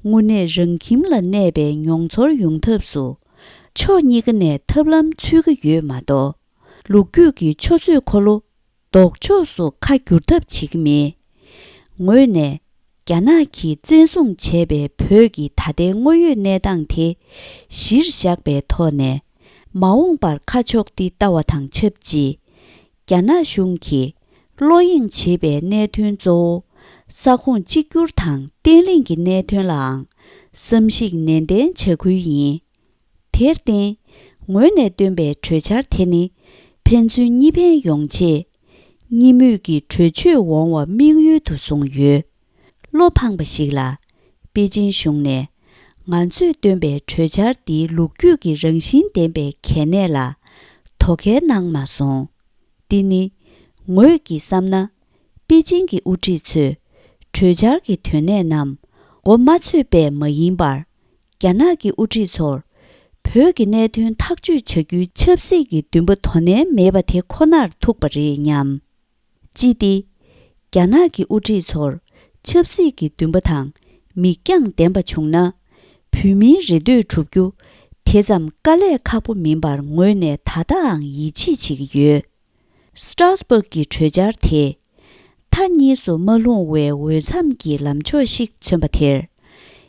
དངོས་གནས་རང་ཁྱིམ་ལ་གནས་པའི་མྱོང་ཚོར་ཡོང་ཐབས་སུ། ཕྱོགས་གཉིས་ཀ་ནས་ཐབས་ལམ་འཚོལ་གྱི་ཡོད་མ་གཏོགས། ལོ་རྒྱུས་ཀྱི་ཆུ་ཚོད་འཁོར་ལོ། ལྡོག་ཕྱོགས་སུ་ཁ་བསྒྱུར་ཐབས་བྱེད་ཀྱི་མེད། ངོས་ནས། རྒྱ་ནག་གིས་བཙན་བཟུང་བྱས་པའི་བོད་ཀྱི་ད་ལྟའི་དངོས་ཡོད་གནས་སྟངས་དེ་གཞིར་བཞག་པའི་ཐོག་ནས། མ་འོངས་པར་ཁ་ཕྱོགས་ཏེ་ལྟ་བ་དང་ཆབས་ཅིག་རྒྱ་ནག་གཞུང་གིས་བློ་གཡེང་བྱེད་པའི་གནད་དོན་གཙོ་བོ། ས་ཁོངས་གཅིག་གྱུར་དང་བརྟན་ལྷིང་གི་གནད་དོན་ལའང་བསམ་གཞིག་ནན་ཏན་བྱ་ཁུལ་ཡིན། དེར་བརྟེན། ངོས་ནས་བཏོན་པའི་གྲོས་འཆར་དེ་ནི་ཕན་ཚུན་གཉིས་ཕན་ཡོང་ཆེད། གཉིས་མོས་ཀྱི་གྲོས་ཆོད་འོང་བ་དམིགས་ཡུལ་དུ་བཟུང་ཡོད། བློ་ཕངས་པ་ཞིག་ལ། པེ་ཅིན་གཞུང་ནས་ང་ཚོས་བཏོན་པའི་གྲོས་འཆར་འདིའི་ལོ་རྒྱུས་ཀྱི་རང་བཞིན་ལྡན་པའི་གལ་གནད་ལ་དོ་ཁྱད་གནང་མ་སོང་། འདི་ནི་ངོས་ཀྱིས་བསམ་ན། པེ་ཅིན་གྱི་དབུ་ཁྲིད་ཚོས་གྲོས་འཆར་གྱི་དོན་གནད་རྣམས་མགོ་མ་ཚོས་པས་མ་ཡིན་པར། རྒྱ་ནག་གི་དབུ་ཁྲིད་ཚོར་བོད་ཀྱི་གནད་དོན་ཐག་གཅོད་བྱ་རྒྱུའི་ཆབ་སྲིད་ཀྱི་འདུན་པ་དོ་ནན་མེད་པ་དེ་ཁོ་ནར་ཐུག་པ་རེད་སྙམ། ཅི་སྟེ། རྒྱ་ནག་གི་དབུ་ཁྲིད་ཚོར་ཆབ་སྲིད་ཀྱི་འདུན་པ་དང་མིག་རྒྱང་ལྡན་པ་བྱུང་ན། བོད་མིའི་རེ་འདོད་སྒྲུབ་རྒྱུ་དེ་ཙམ་དཀའ་ལས་ཁག་པོ་མིན་པར་ངོས་ནས་ད་ལྟའང་ཡིད་ཆེས་བྱེད་ཀྱི་ཡོད། སི་ཏྲ་སི་སྦུག་གི་གྲོས་འཆར་དེ། མཐའ་གཉིས་སུ་མ་ལྷུང་བའི་འོས་འཚམ་གྱི་ལམ་ཕྱོགས་ཤིག་མཚོན་པ་དེར།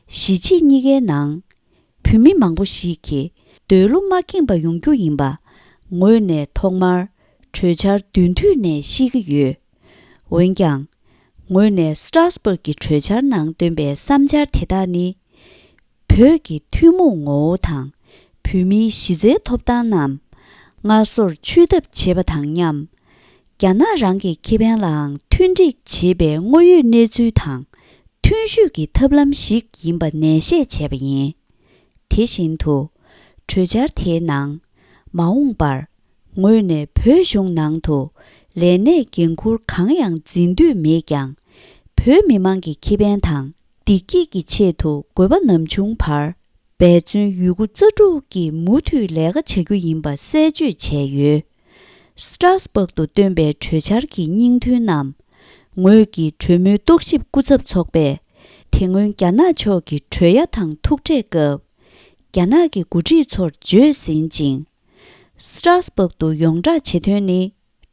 གཞིས་བྱེས་གཉིས་ཀའི་ནང་། བོད་མི་མང་པོ་ཞིག་གིས་འདོད་བློ་མ་ཁེངས་པ་ཡོང་རྒྱུ་ཡིན་པ། ངོས་ནས་ཐོག་མར་གྲོས་འཆར་མདུན་མཐུད་ནས་ཤེས་ཀྱི་ཡོད། འོན་ཀྱང་། ངོས་ནས་སི་ཏྲ་སི་སྦུག་གི་གྲོས་འཆར་ནང་བཏོན་པའི་བསམ་འཆར་དེ་དག་ནི། བོད་ཀྱི་ཐུན་མོང་ངོ་བོ་དང་། བོད་མིའི་གཞི་རྩའི་ཐོབ་ཐང་རྣམས་སྔར་སོར་ཆུད་ཐབས་བྱེད་པ་དང་མཉམ། རྒྱ་ནག་རང་གི་ཁེ་ཕན་ལའང་མཐུན་འགྲིག་བྱེད་པའི་དངོས་ཡོད་གནས་ཚུལ་དང་མཐུན་ཤོས་ཀྱི་ཐབས་ལམ་ཞིག་ཡིན་པ་ནན་བཤད་བྱས་པ་ཡིན། དེ་བཞིན་དུ། གྲོས་འཆར་དེའི་ནང་། མ་འོངས་པར། ངོས་ནས་བོད་གཞུང་ནང་དུ་ལས་གནས་འགན་འཁུར་གང་ཡང་འཛིན་འདོད་མེད་ཀྱང་། བོད་མི་མང་གི་ཁེ་ཕན་དང་བདེ་སྐྱིད་ཀྱི་ཆེད་དུ་དགོས་པ་ནམ་བྱུང་བར་འབད་བརྩོན་ཡོད་རྒུ་རྩལ་སྤྲུགས་ཀྱིས་མུ་མཐུད་ལས་ཀ་བྱ་རྒྱུ་ཡིན་པ་གསལ་བརྗོད་བྱས་ཡོད། སི་ཏྲ་སི་སྦུག་ཏུ་བཏོན་པའི་གྲོས་འཆར་གྱི་སྙིང་དོན་རྣམས། ངོས་ཀྱིས་གྲོས་མོལ་རྟོག་ཞིབ་སྐུ་ཚབ་ཚོགས་པས་དེ་སྔོན་རྒྱ་ནག་ཕྱོགས་ཀྱི་གྲོས་ཡ་དང་ཐུག་འཕྲད་སྐབས། རྒྱ་ནག་གི་འགོ་ཁྲིད་ཚོར་བརྗོད་ཟིན་ཅིང་། སི་ཏྲ་སི་སྦུག་ཏུ་ཡོངས་བསྒྲགས་བྱེད་དོན་ནི།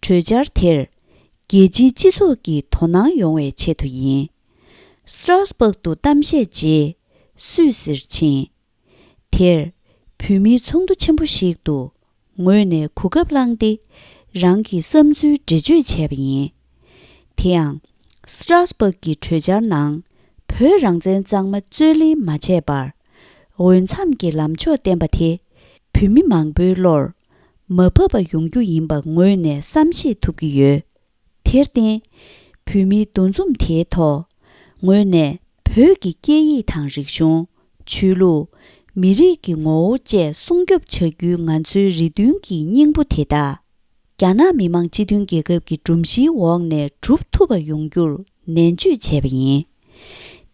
གྲོས་འཆར་དེར་རྒྱལ་སྤྱིའི་སྤྱི་ཚོགས་ཀྱི་དོ་སྣང་ཡོང་བའི་ཆེད་དུ་ཡིན། སི་ཏྲ་སི་སྦུག་ཏུ་གཏམ་བཤད་རྗེས་སུད་སིར་ཕྱིན། དེར་བོད་མིའི་ཚོགས་འདུ་ཆེན་པོ་ཞིག་ཏུ་ངོས་ནས་གོ་སྐབས་བླངས་ཏེ་རང་གི་བསམ་ཚུལ་འགྲེལ་བརྗོད་བྱས་པ་ཡིན། དེ་ཡང་། སི་ཏྲ་སི་སྦུག་གི་གྲོས་འཆར་ནང་བོད་རང་བཙན་གཙང་མ་རྩོད་ལེན་མ་བྱས་པར། འོས་འཚམ་གྱི་ལམ་ཕྱོགས་བསྟན་པ་དེ་བོད་མི་མང་པོའི་བློར་མ་བབས་པ་ཡོང་རྒྱུ་ཡིན་པ་ངོས་ནས་བསམ་ཤེས་ཐུབ་ཀྱི་ཡོད། དེར་བརྟེན། བོད་མིའི་འདུ་འཛོམས་དེའི་ཐོག་ངོས་ནས་བོད་ཀྱི་སྐད་ཡིག་དང་རིག་གཞུང་། ཆོས་ལུགས། མི་རིགས་ཀྱི་ངོ་བོ་བཅས་སྲུང་སྐྱོབ་བྱ་རྒྱུའི་ང་ཚོའི་རེ་འདུན་གྱི་སྙིང་པོ་དེ་དག་རྒྱ་ནག་མི་དམངས་སྤྱི་མཐུན་རྒྱལ་ཁབ་ཀྱི་སྒྲོམ་གཞིའི་འོག་ནས་འགྲུབ་ཐུབ་པ་ཡོང་རྒྱུར་ནན་བརྗོད་བྱས་པ་ཡིན།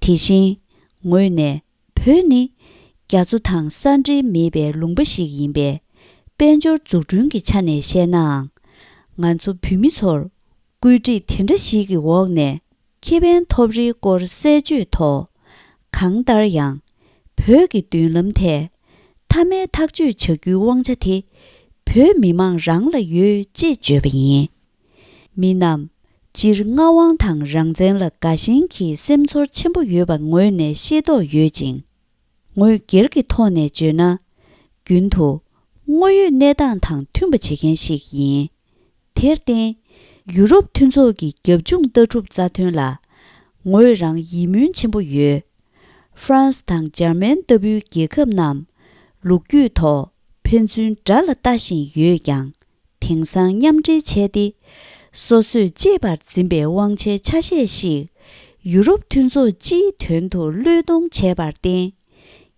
དེ་བཞིན། ངོས་ནས། བོད་ནི་རྒྱ་མཚོ་དང་ས་འབྲེལ་མེད་པའི་ལུང་པ་ཞིག་ཡིན་པས། དཔལ་འབྱོར་འཛུགས་སྐྲུན་གྱི་ཆ་ནས་བཤད་ནའང་། ང་ཚོ་བོད་མི་ཚོར་བཀོད་སྒྲིག་དེ་འདྲ་ཞིག་གི་འོག་ནས་ཁེ་ཕན་ཐོབ་རེའི་སྐོར་གསལ་བརྗོད་ཐོག་གང་ལྟར་ཡང་། བོད་ཀྱི་མདུན་ལམ་ཐད་མཐའ་མའི་ཐག་གཅོད་བྱ་རྒྱུའི་དབང་ཆ་དེ་བོད་མི་མང་རང་ལ་ཡོད་ཅེས་བརྗོད་པ་ཡིན། མི་རྣམས་སྤྱིར་མངའ་དབང་དང་རང་བཙན་ལ་དགའ་ཞེན་གྱི་སེམས་ཚོར་ཆེན་པོ་ཡོད་པ་ངོས་ནས་ཤེས་རྟོགས་ཡོད་ཅིང་། ངོས་སྒེར་གྱི་ཐོག་ནས་བརྗོད་ན། རྒྱུན་དུ་དངོས་ཡོད་གནས་སྟངས་དང་མཐུན་པ་བྱེད་མཁན་ཞིག་ཡིན། དེར་བརྟེན། ཡུ་རོབ་མཐུན་ཚོགས་ཀྱི་རྒྱབ་ལྗོངས་ལྟ་གྲུབ་རྩ་དོན་ལ་ངོས་རང་ཡིད་སྨོན་ཆེན་པོ་ཡོད། ཧྥ་རན་སི་དང་འཇར་མན་ལྟ་བུའི་རྒྱལ་ཁབ་རྣམས་ལོ་རྒྱུས་ཐོག་ཕན་ཚུན་དགྲ་ལ་ལྟ་བཞིན་ཡོད་ཀྱང་། དེང་སང་མཉམ་འབྲེལ་བྱས་ཏེ། སོ་སོས་གཅེས་པར་འཛིན་པའི་དབང་ཆའི་ཆ་ཤས་ཤིག་ཡུ་རོབ་མཐུན་ཚོགས་སྤྱིའི་དོན་དུ་བློས་གཏོང་བྱས་པར་བརྟེན།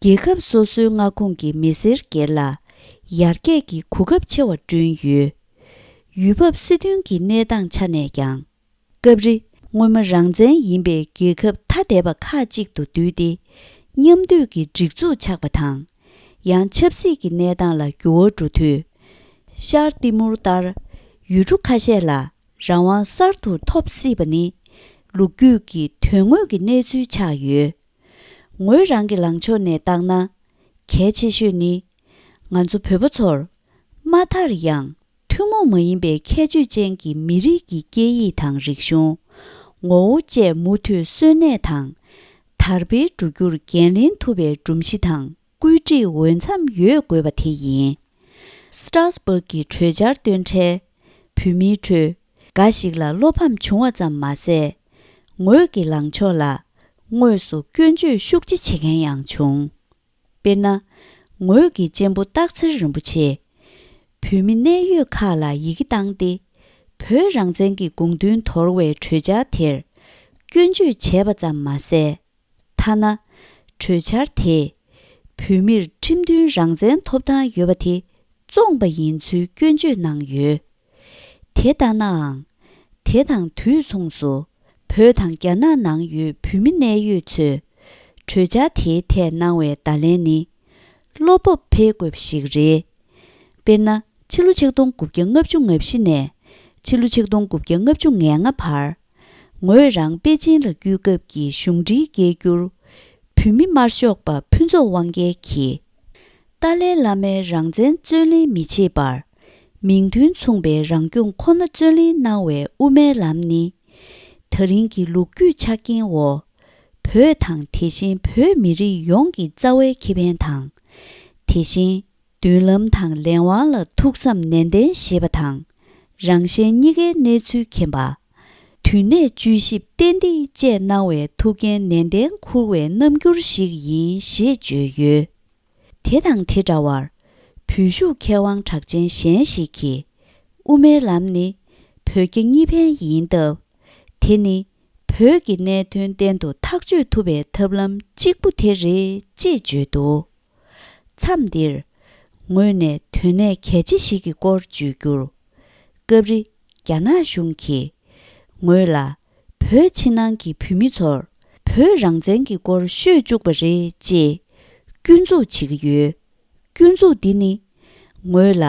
རྒྱལ་ཁབ་སོ་སོའི་མངའ་ཁོངས་ཀྱི་མི་སེར་སྒེར་ལ་ཡར་རྒྱས་ཀྱི་གོ་སྐབས་ཆེ་བ་བསྐྲུན་ཡོད། ཡུལ་བབ་སྲིད་དོན་གྱི་གནས་སྟངས་ཆ་ནས་ཀྱང་། སྐབས་རེ་སྔོན་མ་རང་བཙན་ཡིན་པའི་རྒྱལ་ཁབ་ཐ་དད་པ་ཁག་ཅིག་ཏུ་བསྡུས་ཏེ། མཉམ་འདུས་ཀྱི་སྒྲིག་འཛུགས་ཆགས་པ་དང་། ཡང་ཆབ་སྲིད་ཀྱི་གནས་སྟངས་ལ་འགྱུར་བ་འགྲོ་དུས། ཤར་ཏི་མུར་ལྟར་ཡུལ་གྲུ་ཁ་ཤས་ལ་རང་དབང་གསར་དུ་ཐོབ་སྲིད་པ་ནི། ལོ་རྒྱུས་ཀྱི་དོན་དངོས་ཀྱི་གནས་ཚུལ་ཆགས་ཡོད། ངོས་རང་གི་ལངས་ཕྱོགས་ནས་བལྟས་ན། གལ་ཆེ་ཤོས་ནི། ང་ཚོ་བོད་པ་ཚོར། མ་མཐར་ཡང་། ཐུན་མོང་མ་ཡིན་པའི་ཁྱད་ཆོས་ཅན་གྱི་མི་རིགས་ཀྱི་སྐད་ཡིག་དང་རིག་གཞུང་། ངོ་བོ་བཅས་མུ་མཐུད་གསོན་གནས་དང་། དར་སྤེལ་འགྲོ་རྒྱུར་འགན་ལེན་ཐུབ་པའི་སྒྲོམ་གཞི་དང་། བཀོད་སྒྲིག་འོས་འཚམ་ཡོད་དགོས་པ་དེ་ཡིན། སི་ཏྲ་སི་སྦུག་གི་གྲོས་འཆར་བཏོན་འཕྲལ། བོད་མིའི་ཁྲོད་འགའ་ཞིག་ལ་བློ་ཕམ་བྱུང་བ་ཙམ་མ་ཟད། ངོས་ཀྱི་ལངས་ཕྱོགས་ལ་དངོས་སུ་སྐྱོན་བརྗོད་ཤུགས་ཆེ་བྱེད་མཁན་ཡང་བྱུང་། དཔེར་ན། ངོས་ཀྱི་གཅེན་པོ་སྟག་འཚེར་རིན་པོ་ཆེས། བོད་མི་གནད་ཡོད་ཁག་ལ་ཡི་གེ་བཏང་སྟེ། བོད་རང་བཙན་གྱི་དགོངས་དོན་དོར་བའི་གྲོས་འཆར་དེར་སྐྱོན་བརྗོད་བྱས་པ་ཙམ་མ་ཟད། ཐ་ན། གྲོས་འཆར་དེས་བོད་མིར་ཁྲིམས་མཐུན་རང་བཙན་ཐོབ་ཐང་ཡོད་པ་དེ་བཙོངས་པ་ཡིན་ཚུལ་སྐྱོན་བརྗོད་གནང་ཡོད། དེ་ལྟ་ནའང་། དེ་དང་དུས་མཚུངས་སུ། བོད་དང་རྒྱ་ནག་ནང་ཡོད་བོད་མི་གནད་ཡོད་ཚོས། གྲོས་འཆར་དེའི་ཐད་གནང་བའི་བརྡ་ལན་ནི། བློ་སྤོབས་འཕེལ་དགོས་པ་ཞིག་རེད། དཔེར་ན། ཕྱི་ལོ་ཆིག་སྟོང་དགུ་བརྒྱ་ལྔ་བཅུ་ང་བཞི་ནས་ཕྱི་ལོ་ཆིག་སྟོང་དགུ་བརྒྱ་ལྔ་བཅུ་ང་ལྔ་བར། ངོས་རང་པེ་ཅིན་ལ་སྐུའི་སྐབས་ཀྱི་གཞུང་འབྲེལ་སྐད་སྒྱུར། བོད་མི་དམར་ཤོག་པ་ཕུན་ཚོགས་དབང་རྒྱལ་གྱིས། ཏཱ་ལའི་བླ་མའི་རང་བཙན་རྩོད་ལེན་མི་བྱེད་པར། མིང་དོན་མཚུངས་པའི་རང་སྐྱོང་ཁོ་ན་རྩོད་ལེན་གནང་བའི་དབུ་མའི་ལམ་ནི། ད་རིང་གི་ལོ་རྒྱུས་ཆ་རྐྱེན་འོག་བོད་དང་དེ་བཞིན་བོད་མི་རིགས་ཡོངས་ཀྱི་རྩ་བའི་ཁེ་ཕན་དང་། དེ་བཞིན། མདུན་ལམ་དང་ལས་དབང་ལ་ཐུགས་བསམ་ནན་ཏན་བཞེས་པ་དང་། རང་གཞན་གཉིས་ཀའི་གནས་ཚུལ་མཁྱེན་པ། དུས་གནས་བརྗོད་ཞིབ་ཏན་ཏིག་བཅས་གནང་བའི་ཐུགས་འགན་ནན་ཏན་འཁུར་བའི་རྣམ་འགྱུར་ཞིག་ཡིན་ཞེས་བརྗོད་ཡོད། དེ་དང་དེ་འདྲ་བར། བོད་ཞུགས་མཁས་དབང་གྲགས་ཅན་གཞན་ཞིག་གིས། དབུ་མའི་ལམ་ནི་བོད་རྒྱ་གཉིས་ཕན་ཡིན་སྟབས། དེ་ནི་བོད་ཀྱི་གནད་དོན་གཏན་དུ་ཐག་གཅོད་ཐུབ་པའི་ཐབས་ལམ་གཅིག་པུ་དེ་རེད་ཅེས་བརྗོད་འདུག་མཚམས་འདིར། ངོས་ནས་དོན་གནད་གལ་ཆེ་ཞིག་གི་སྐོར་བརྗོད་རྒྱུར། སྐབས་རེ་རྒྱ་ནག་གཞུང་གིས། ངོས་ལ། བོད་ཕྱི་ནང་གི་བོད་མི་ཚོར། བོད་རང་བཙན་གྱི་སྐོར་ཤོད་བཅུག་པ་རེད་ཅེས། སྐྱོན་འཛུགས་བྱེད་ཀྱི་ཡོད། སྐྱོན་འཛུགས་འདི་ནི། ངོས་ལ།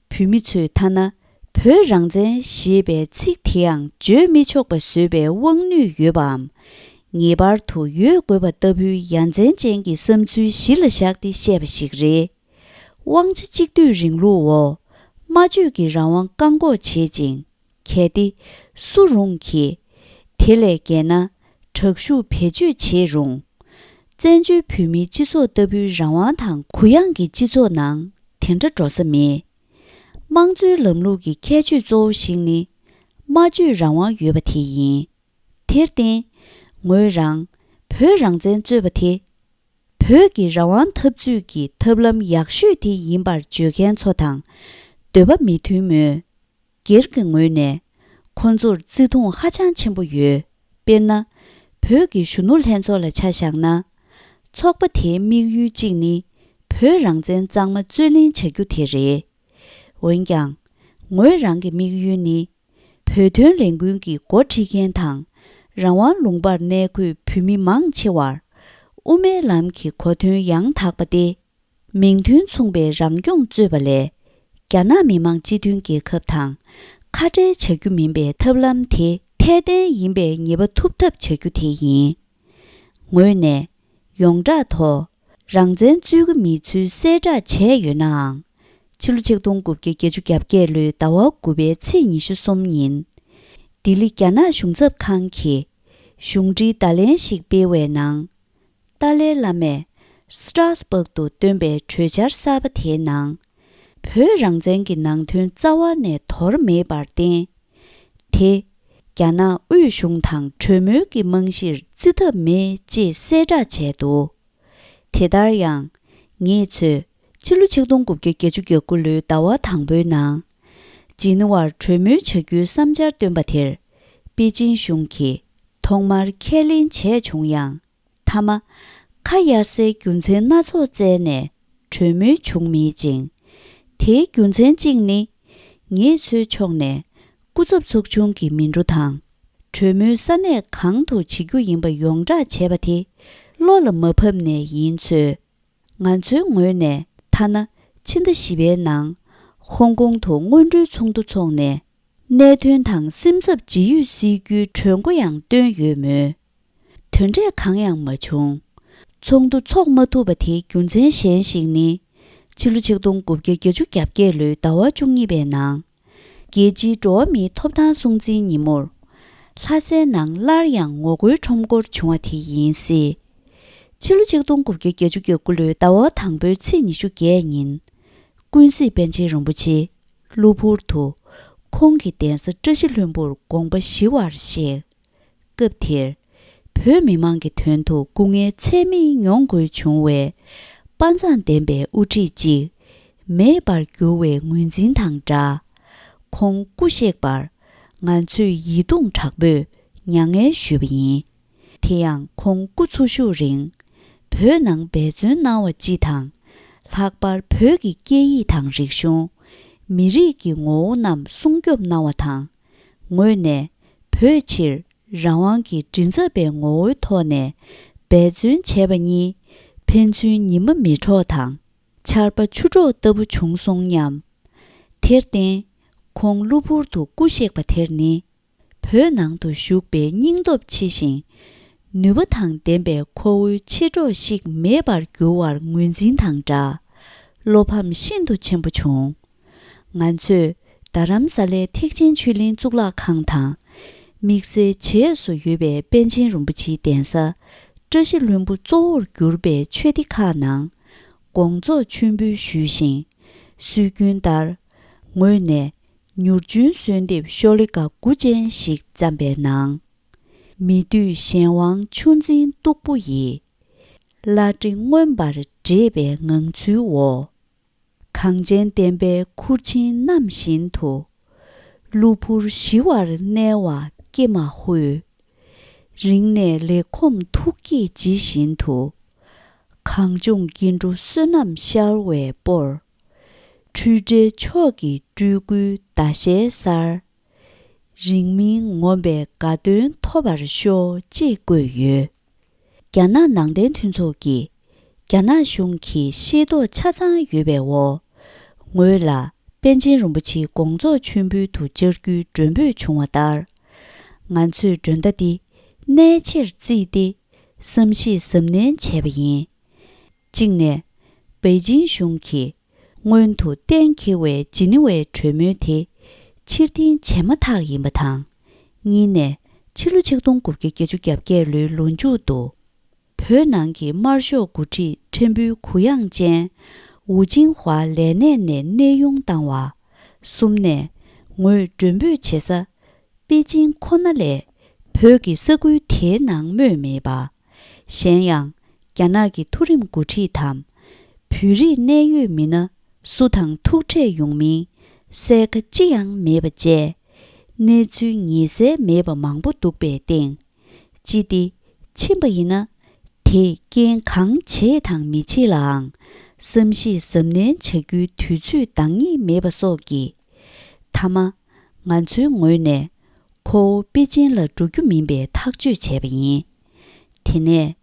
བོད་མི་ཚོས་ཐ་ན། བོད་རང་བཙན་ཞེས་པའི་ཚིག་དེའང་བརྗོད་མི་ཆོག་པ་བཟོས་པའི་དབང་ནུས་ཡོད་པའམ། ངེས་པར་དུ་ཡོད་དགོས་པ་ལྟ་བུའི་ཡ་མཚན་ཅན་གྱི་བསམ་ཚུལ་གཞི་ལ་བཞག་སྟེ་བཤད་པ་ཞིག་རེད། དབང་ཆ་གཅིག་སྡུད་རིང་ལུགས་འོག་སྨྲ་བརྗོད་ཀྱི་རང་དབང་བཀག་འགོག་བྱེད་ཅིང་། གལ་ཏེ། སུ་རུང་གིས། དེ་ལས་བརྒལ་ན། དྲག་ཤུགས་བེད་སྤྱོད་བྱེད་རུང་། བཙན་བྱོལ་བོད་མིའི་སྤྱི་ཚོགས་ལྟ་བུའི་རང་དབང་དང་གུ་ཡངས་ཀྱི་སྤྱི་ཚོགས་ནང་དེ་འདྲ་འགྲོ་ས་མེད། དམངས་གཙོའི་ལམ་ལུགས་ཀྱི་ཁྱད་ཆོས་གཙོ་བོ་ཞིག་ནི། སྨྲ་བརྗོད་རང་དབང་ཡོད་པ་དེ་ཡིན། དེར་བརྟེན། ངོས་རང་། བོད་རང་བཙན་རྩོད་པ་དེ། བོད་ཀྱི་རང་དབང་འཐབ་རྩོད་ཀྱི་ཐབས་ལམ་ཡག་ཤོས་དེ་ཡིན་པར་བརྗོད་མཁན་ཚོ་དང་། འདོད་པ་མི་མཐུན་མོད། སྒེར་གྱི་ངོས་ནས། ཁོ་ཚོར་བརྩི་མཐོང་ཧ་ཅང་ཆེན་པོ་ཡོད། དཔེར་ན། བོད་ཀྱི་གཞོན་ནུ་ལྷན་ཚོགས་ལ་ཆ་བཞག་ན། ཚོགས་པ་དེའི་དམིགས་ཡུལ་གཅིག་ནི། བོད་རང་བཙན་གཙང་མ་རྩོད་ལེན་བྱ་རྒྱུ་དེ་རེད། འོན་ཀྱང་། ངོས་རང་གི་དམིགས་ཡུལ་ནི། བོད་དོན་ལས་འགུལ་གྱི་འགོ་ཁྲིད་མཁན་དང་། རང་དབང་ལུང་པར་གནས་འཁོད་བོད་མི་མང་ཆེ་བར། དབུ་མའི་ལམ་གྱི་གོ་དོན་ཡང་དག་པ་སྟེ། མིང་དོན་མཚུངས་པའི་རང་སྐྱོང་རྩོད་པ་ལས། རྒྱ་ནག་མི་དམངས་སྤྱི་མཐུན་རྒྱལ་ཁབ་དང་། ཁ་བྲལ་བྱ་རྒྱུ་མིན་པའི་ཐབས་ལམ་དེ་འཐད་ལྡན་ཡིན་པའི་ངེས་པ་ཐོབ་ཐབས་བྱ་རྒྱུ་དེ་ཡིན། ངོས་ནས། ཡོངས་གྲགས་ཐོག་རང་བཙན་རྩོད་ཀྱི་མེད་ཚུལ་གསལ་བསྒྲགས་བྱས་ཡོད་ནའང་། ཕྱི་ལོ་ཆིག་སྟོང་དགུ་བརྒྱ་བརྒྱད་ཅུ་གྱ་བརྒྱད་ལོའི་ཟླ་བ་དགུ་པའི་ཚེས་ཉི་ཤུ་གསུམ་ཉིན། ལྡི་ལི་རྒྱ་ནག་གཞུང་ཚབ་ཁང་གིས། གཞུང་འབྲེལ་བརྡ་ལན་ཞིག་སྤེལ་བའི་ནང་། ཏཱ་ལའི་བླ་མས་སི་ཏྲ་སི་བྷག་ཏུ་བཏོན་པའི་གྲོས་འཆར་གསར་པ་དེའི་ནང་། བོད་རང་བཙན་གྱི་ནང་དོན་རྩ་བ་ནས་དོར་མེད་པར་བརྟེན། དེ། རྒྱ་ནག་དབུས་གཞུང་དང་གྲོས་མོལ་གྱི་རྨང་གཞིར་བརྩི་ཐབས་མེད་ཅེས་གསལ་བསྒྲགས་བྱས་འདུག་དེ་ལྟར་ཡང་། ངེད་ཚོས་ཕྱི་ལོ་ཆིག་སྟོང་དགུ་བརྒྱ་བརྒྱད་ཅུ་གྱ་དགུ་ལོའི་ཟླ་བ་དང་པོའི་ནང་། ཇི་ནི་ཝར་གྲོས་མོལ་བྱ་རྒྱུའི་བསམ་འཆར་བཏོན་པ་དེར། པེ་ཅིན་གཞུང་གིས་ཐོག་མར་ཁས་ལེན་བྱས་བྱུང་ཡང་། མཐའ་མ། ཁ་གཡར་སའི་རྒྱུ་མཚན་སྣ་ཚོགས་བཙལ་ནས་གྲོས་མོལ་བྱུང་མེད་ཅིང་། དེའི་རྒྱུ་མཚན་གཅིག་ནི། ངེད་ཚོའི་ཕྱོགས་ནས་སྐུ་ཚབ་ཚོགས་ཆུང་གི་མི་འགྲོ་དང་། གྲོས་མོལ་ས་གནས་གང་དུ་བྱེད་རྒྱུ་ཡིན་པ་ཡོངས་བསྒྲགས་བྱས་པ་དེ་བློ་ལ་མ་བབས་ནས་ཡིན་ཚོད། ང་ཚོའི་ངོས་ནས་ཐ་ན་ཕྱི་ཟླ་བཞི་པའི་ནང་ཧོང་ཀོང་དུ་སྔོན་འགྲོའི་ཚོགས་འདུ་འཚོགས་ནས། གནད་དོན་དང་སེམས་འཚབ་ཇི་ཡོད་སེལ་རྒྱུའི་གྲོས་འགོ་ཡང་བཏོན་ཡོད་མོད། དོན་འབྲས་གང་ཡང་མ་བྱུང་། ཚོགས་འདུ་འཚོགས་མ་ཐུབ་པ་དེའི་རྒྱུ་མཚན་གཞན་ཞིག་ནི། ཕྱི་ལོ་ཆིག་སྟོང་དགུ་བརྒྱ་བརྒྱད་ཅུ་གྱ་བརྒྱད་ལོའི་ཟླ་བ་བཅུ་གཉིས་པའི་ནང་། རྒྱལ་སྤྱིའི་འགྲོ་བ་མིའི་ཐོབ་ཐང་སྲུང་བརྩིའི་ཉིན་མོར། ལྷ་སའི་ནང་སླར་ཡང་ངོ་རྒོལ་ཁྲོམ་སྐོར་བྱུང་བ་དེ་ཡིན་སྲིད། ཕྱི་ལོ་ཆིག་སྟོང་དགུ་བརྒྱ་བརྒྱད་ཅུ་གྱ་དགུ་ལོའི་ཟླ་བ་དང་པོའི་ཚེས་ཉི་ཤུ་བརྒྱད་ཉིན། ཀུན་གཟིགས་པཎ་ཆེན་རིན་པོ་ཆེ། གློ་བུར་དུ། ཁོང་གི་གདན་ས་བཀྲ་ཤིས་ལྷུན་པོར་དགོངས་པ་ཞི་བར་གཤེགས། སྐབས་དེར་བོད་མི་མང་གི་དོན་དུ་སྐུ་ངལ་ཚད་མེད་མྱོང་དགོས་བྱུང་བའི་དཔའ་མཛངས་ལྡན་པའི་དབུ་ཁྲིད་ཅིག་མེད་པར་གྱུར་བའི་ངོས་འཛིན་དང་སྦྲགས། ཁོང་སྐུ་གཤེགས་པར་ང་ཚོས་ཡིད་གདུང་དྲག་པོས་མྱ་ངན་ཞུས་པ་ཡིན། དེ་ཡང་ཁོང་སྐུ་འཚོ་བཞུགས་རིང་བོད་ནང་འབད་བརྩོན་གནང་བ་སྤྱི་དང་། ལྷག་པར་བོད་ཀྱི་སྐད་ཡིག་དང་རིག་གཞུང་། མི་རིགས་ཀྱི་ངོ་བོ་རྣམས་སྲུང་སྐྱོབ་གནང་བ་དང་། ངོས་ནས་བོད་ཕྱིར་རང་དབང་གི་མགྲིན་ཚབ་པའི་ངོ་བོའི་ཐོག་ནས་འབད་བརྩོན་བྱས་པ་གཉིས་ཕན་ཚུན་ཉི་མ་མེ་གྲོགས་དང་ཆར་པ་ཆུ་གྲོགས་ལྟ་བུ་བྱུང་སོང་སྙམ། དེར་བརྟེན་ཁོང་གློ་བུར་དུ་སྐུ་གཤེགས་པ་དེར་ནི། བོད་ནང་དུ་བཞུགས་པའི་སྙིང་སྟོབས་ཆེ་ཞིང་། ནུས་པ་དང་ལྡན་པའི་ཁོ་བོའི་མཆེད་གྲོགས་ཤིག་མེད་པར་གྱུར་བར་ངོས་འཛིན་དང་སྦྲགས། བློ་ཕམ་ཤིན་ཏུ་ཆེན་པོ་བྱུང་། ང་ཚོས་རྡ་རམ་ས་ལའི་ཐེག་ཆེན་ཆོས་གླིང་གཙུག་ལག་ཁང་དང་། དམིགས་བསལ་བྱེས་སུ་ཡོད་པའི་པཎ་ཆེན་རིན་པོ་ཆེའི་གདན་ས། བཀྲ་ཤིས་ལྷུན་པོ་གཙོ་བོར་གྱུར་པའི་ཆོས་སྡེ་ཁག་ནང་། དགོངས་རྫོགས་མཆོད་འབུལ་ཞུས་ཤིང་། སྲོལ་རྒྱུན་ལྟར། ངོས་ནས། མྱུར་འབྱོན་གསོལ་འདེབས་ཤོ་ལོ་ཀ་དགུ་ཅན་ཞིག་བརྩམས་པའི་ནང་། མི་འདུས་གཞན་དབང་ཆུ་འཛིན་སྟུག་པོ་ཡིས། བླ་བྲེ་མངོན་པར་བགྲེས་པའི་ངང་ཚུལ་འོག། གངས་ཅན་བསྟན་པའི་ཁུར་ཆེན་བསྣམས་བཞིན་དུ། གློ་བུར་ཞི་བར་གནས་པ་ཀྱེ་མ་ཧུད། རིང་ནས་ལེགས་ཁོམ་ཐུགས་བསྐྱེད་ཇི་བཞིན་དུ། གངས་ལྗོངས་སྐྱེ་འགྲོ་བསོད་ནམས་ཤར་བའི་སྤོར། འཁྲུལ་བྲལ་མཆོག་གི་སྤྲུལ་སྐུའི་ཟླ་ཤེལ་གསར། རིང་མིན་ངོམས་པའི་དགའ་སྟོན་ཐོབ་པར་ཤོག་ཅེས་བཀོད་ཡོད། རྒྱ་ནག་ནང་བསྟན་མཐུན་ཚོགས་ཀྱིས་རྒྱ་ནག་གཞུང་གི་ཤེས་རྟོགས་ཆ་ཚང་ཡོད་པའི་འོག་ངོས་ལ་པཎ་ཆེན་རིན་པོ་ཆེའི་དགོངས་རྫོགས་མཆོད་འབུལ་དུ་བཅར་རྒྱུའི་མགྲོན་འབོད་བྱུང་བ་ལྟར། ང་ཚོས་མགྲོན་བརྡ་འདི་གནད་ཆེར་བརྩིས་ཏེ་བསམ་གཞིག་གཟབ་ནན་བྱས་པ་ཡིན། གཅིག་ནས། པེ་ཅིང་གཞུང་གིས་སྔོན་དུ་གཏན་འཁེལ་བའི་ཇི་ནི་ཝའི་གྲོས་མོལ་དེ་ཕྱིར་འཐེན་བྱས་མ་ཐག་ཡིན་པ་དང་། གཉིས་ནས། ཕྱི་ལོ་ཆིག་སྟོང་དགུ་བརྒྱ་བརྒྱད་ཅུ་གྱ་བརྒྱད་ལོའི་ལོ་མཇུག་ཏུ། བོད་ནང་གི་དམར་ཤོག་འགོ་ཁྲིད་ཕྲན་བུའི་གུ་ཡངས་ཅན་ཝུ་ཅིང་ཧྭ་ལས་གནས་ནས་གནས་དབྱུང་བཏང་བ། གསུམ་ནས། ངོས་མགྲོན་འབོད་བྱེད་ས་པེ་ཅིང་ཁོ་ན་ལས་བོད་ཀྱི་ས་ཁུལ་དེའི་ནང་སྨོས་མེད་པ། གཞན་ཡང་། རྒྱ་ནག་གི་མཐོ་རིམ་འགོ་ཁྲིད་དམ། བོད་རིགས་གནད་ཡོད་མི་སྣ་སུ་དང་ཐུག་འཕྲད་ཡོང་མིན་གསལ་ཁ་ཅི་ཡང་མེད་པ་བཅས། གནས་ཚུལ་ངེས་གསལ་མེད་པ་མང་པོ་འདུག་པའི་སྟེང་། ཅི་སྟེ་ཕྱིན་པ་ཡིན་ན། དེས་རྐྱེན་གང་བྱེད་དང་མི་བྱེད་ལའང་བསམ་གཞིག་གཟབ་ནན་བྱ་རྒྱུའི་དུས་ཚོད་འདང་ངེས་མེད་པ་སོགས་ཀྱིས། མཐའ་མ། ང་ཚོའི་ངོས་ནས་ཁོ་བོ་པེ་ཅིན་ལ་འགྲོ་རྒྱུ་མིན་པའི་ཐག་གཅོད་བྱས་པ་ཡིན། དེ་ནས་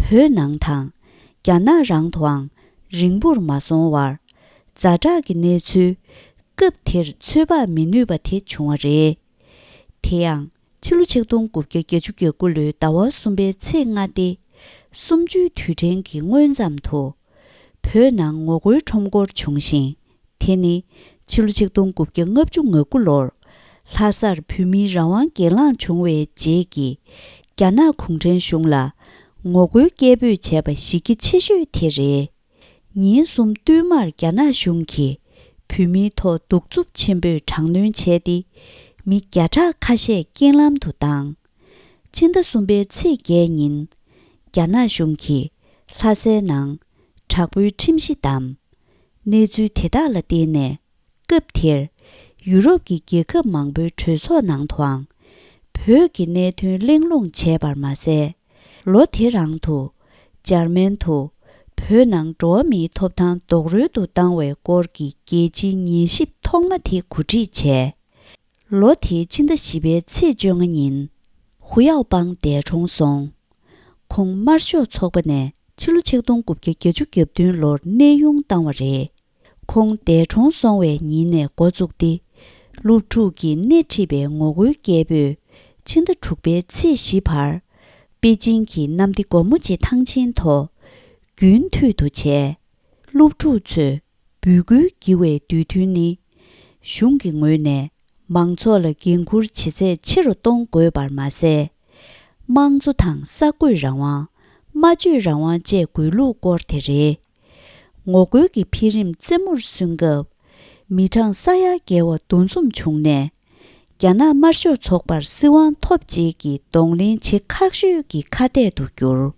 བོད་ནང་དང་རྒྱ་ནག་རང་དུའང་རིང་པོར་མ་སོང་བར། ཛ་དྲག་གི་གནས་ཚུལ་སྐབས་དེར་ཚོད་དཔག་མི་ནུས་པ་དེ་བྱུང་བ་རེད། དེ་ཡང་ཕྱི་ལོ་ཆིག་སྟོང་དགུ་བརྒྱ་བརྒྱད་ཅུ་གྱ་དགུ་ལོའི་ཟླ་བ་གསུམ་པའི་ཚེས་ལྔ་སྟེ། གསུམ་བཅུའི་དུས་དྲན་གྱི་སྔོན་མཚམས་དུ། བོད་ནང་ངོ་རྒོལ་ཁྲོམ་སྐོར་བྱུང་ཞིང་། དེ་ནི་ཕྱི་ལོ་ཆིག་སྟོང་དགུ་བརྒྱ་ལྔ་བཅུ་ང་དགུ་ལོར་ལྷ་སར་བོད་མིའི་རང་དབང་གྱེན་ལངས་བྱུང་བའི་རྗེས་ཀྱི་རྒྱ་ནག་གུང་ཁྲན་གཞུང་ལ་ངོ་རྒོལ་སྐད་འབོད་བྱས་པ་གཞི་རྒྱ་ཆེ་ཤོས་དེ་རེད། ཉིན་གསུམ་བསྟུད་མར་རྒྱ་ནག་གཞུང་གིས་བོད་མིའི་ཐོག་གདུག་རྩུབ་ཆེན་པོས་དྲག་གནོན་བྱས་ཏེ། མི་བརྒྱ་ཕྲག་ཁ་ཤས་རྐྱེན་ལམ་དུ་བཏང་། ཕྱི་ཟླ་གསུམ་པའི་ཚེས་བརྒྱད་ཉིན། རྒྱ་ནག་གཞུང་གིས་ལྷ་སའི་ནང་དྲག་པོའི་ཁྲིམས་གཞི་བསྡམས། གནས་ཚུལ་དེ་དག་ལ་བརྟེན་ནས། སྐབས་དེར་ཡུ་རོབ་ཀྱི་རྒྱལ་ཁབ་མང་པོའི་གྲོས་ཚོགས་ནང་དུའང་བོད་ཀྱི་གནད་དོན་གླེང་སློང་བྱས་པར་མ་ཟད། ལོ་དེ་རང་དུ་འཇར་མན་དུ་བོད་ནང་འགྲོ་བ་མིའི་ཐོབ་ཐང་རྡོག་རོལ་དུ་བཏང་བའི་སྐོར་གྱི་རྒྱལ་སྤྱིའི་ཉན་ཞིབ་ཐོག་མ་དེ་གོ་སྒྲིག་བྱས། ལོ་དེའི་ཕྱི་ཟླ་བཞི་པའི་ཚེས་བཅོ་ལྔ་ཉིན། ཧུ་ཡའོ་པང་འདས་གྲོངས་སོང་། ཁོང་དམར་ཤོག་ཚོགས་པ་ནས་ཕྱི་ལོ་ཆིག་སྟོང་དགུ་བརྒྱ་བརྒྱད་ཅུ་གྱ་བདུན་ལོར་གནས་དབྱུང་བཏང་བ་རེད། ཁོང་འདས་གྲོངས་སོང་བའི་ཉིན་ནས་འགོ་བཙུགས་ཏེ། སློབ་ཕྲུག་གིས་སྣེ་ཁྲིད་པའི་ངོ་རྒོལ་སྐད་འབོད་ཕྱི་ཟླ་དྲུག་པའི་ཚེས་བཞི་བར། པེ་ཅིང་གི་གནམ་བདེ་སྒོ་མོ་ཆེ་ཐང་ཆེན་ཐོག་རྒྱུན་མཐུད་དུ་བྱས། སློབ་ཕྲུག་ཚོས་འབོད་སྐུལ་བགྱི་བའི་དུས་མཐུན་ནི། གཞུང་གི་ངོས་ནས་མང་ཚོགས་ལ་འགན་འཁུར་ཇེ་ཚད་ཆེ་རུ་གཏོང་དགོས་པར་མ་ཟད། དམངས་གཙོ་དང་གསར་འགོད་རང་དབང་། སྨྲ་བརྗོད་རང་དབང་བཅས་དགོས་ལུགས་སྐོར་དེ་རེད། ངོ་རྒོལ་གྱི་འཕེལ་རིམ་རྩེ་མོར་སོན་སྐབས། མི་གྲངས་ས་ཡ་བརྒལ་བ་འདུ་འཛོམས་བྱུང་ནས། རྒྱ་ནག་དམར་ཤོག་ཚོགས་པར་སྲིད་དབང་ཐོབ་རྗེས་ཀྱི་གདོང་ལེན་བྱེད་ཁག་ཤོས་ཀྱི་ཁ་གཏད་དུ་གྱུར།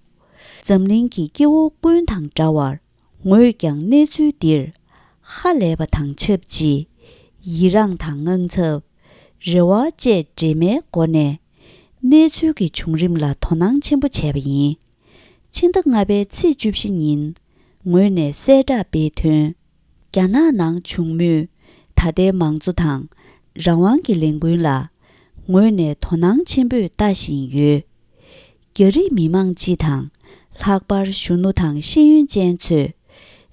འཛམ་གླིང་གི་སྐྱེ་བོ་ཀུན་དང་འདྲ་བར། ངོས་ཀྱང་གནས་ཚུལ་འདིར་ཧ་ལས་པ་དང་ཆབས་ཅིག་ཡི་རངས་དང་དངངས་འཚབ། རེ་བ་བཅས་འདྲེས་མའི་སྒོ་ནས། གནས་ཚུལ་གྱི་བྱུང་རིམ་ལ་དོ་སྣང་ཆེན་པོ་བྱས་པ་ཡིན། ཕྱི་ཟླ་ལྔ་པའི་ཚེས་བཅུ་བཞི་ཉིན། ངོས་ནས་གསལ་བསྒྲགས་སྤེལ་དོན། རྒྱ་ནག་ནང་བྱུང་མུས་ད་ལྟའི་མང་གཙོ་དང་རང་དབང་གི་ལས་འགུལ་ལ། ངོས་ནས་དོ་སྣང་ཆེན་པོས་ལྟ་བཞིན་ཡོད། རྒྱ་རིགས་མི་མང་སྤྱི་དང་། ལྷག་པར་གཞོན་ནུ་དང་ཤེས་ཡོན་ཅན་ཚོས།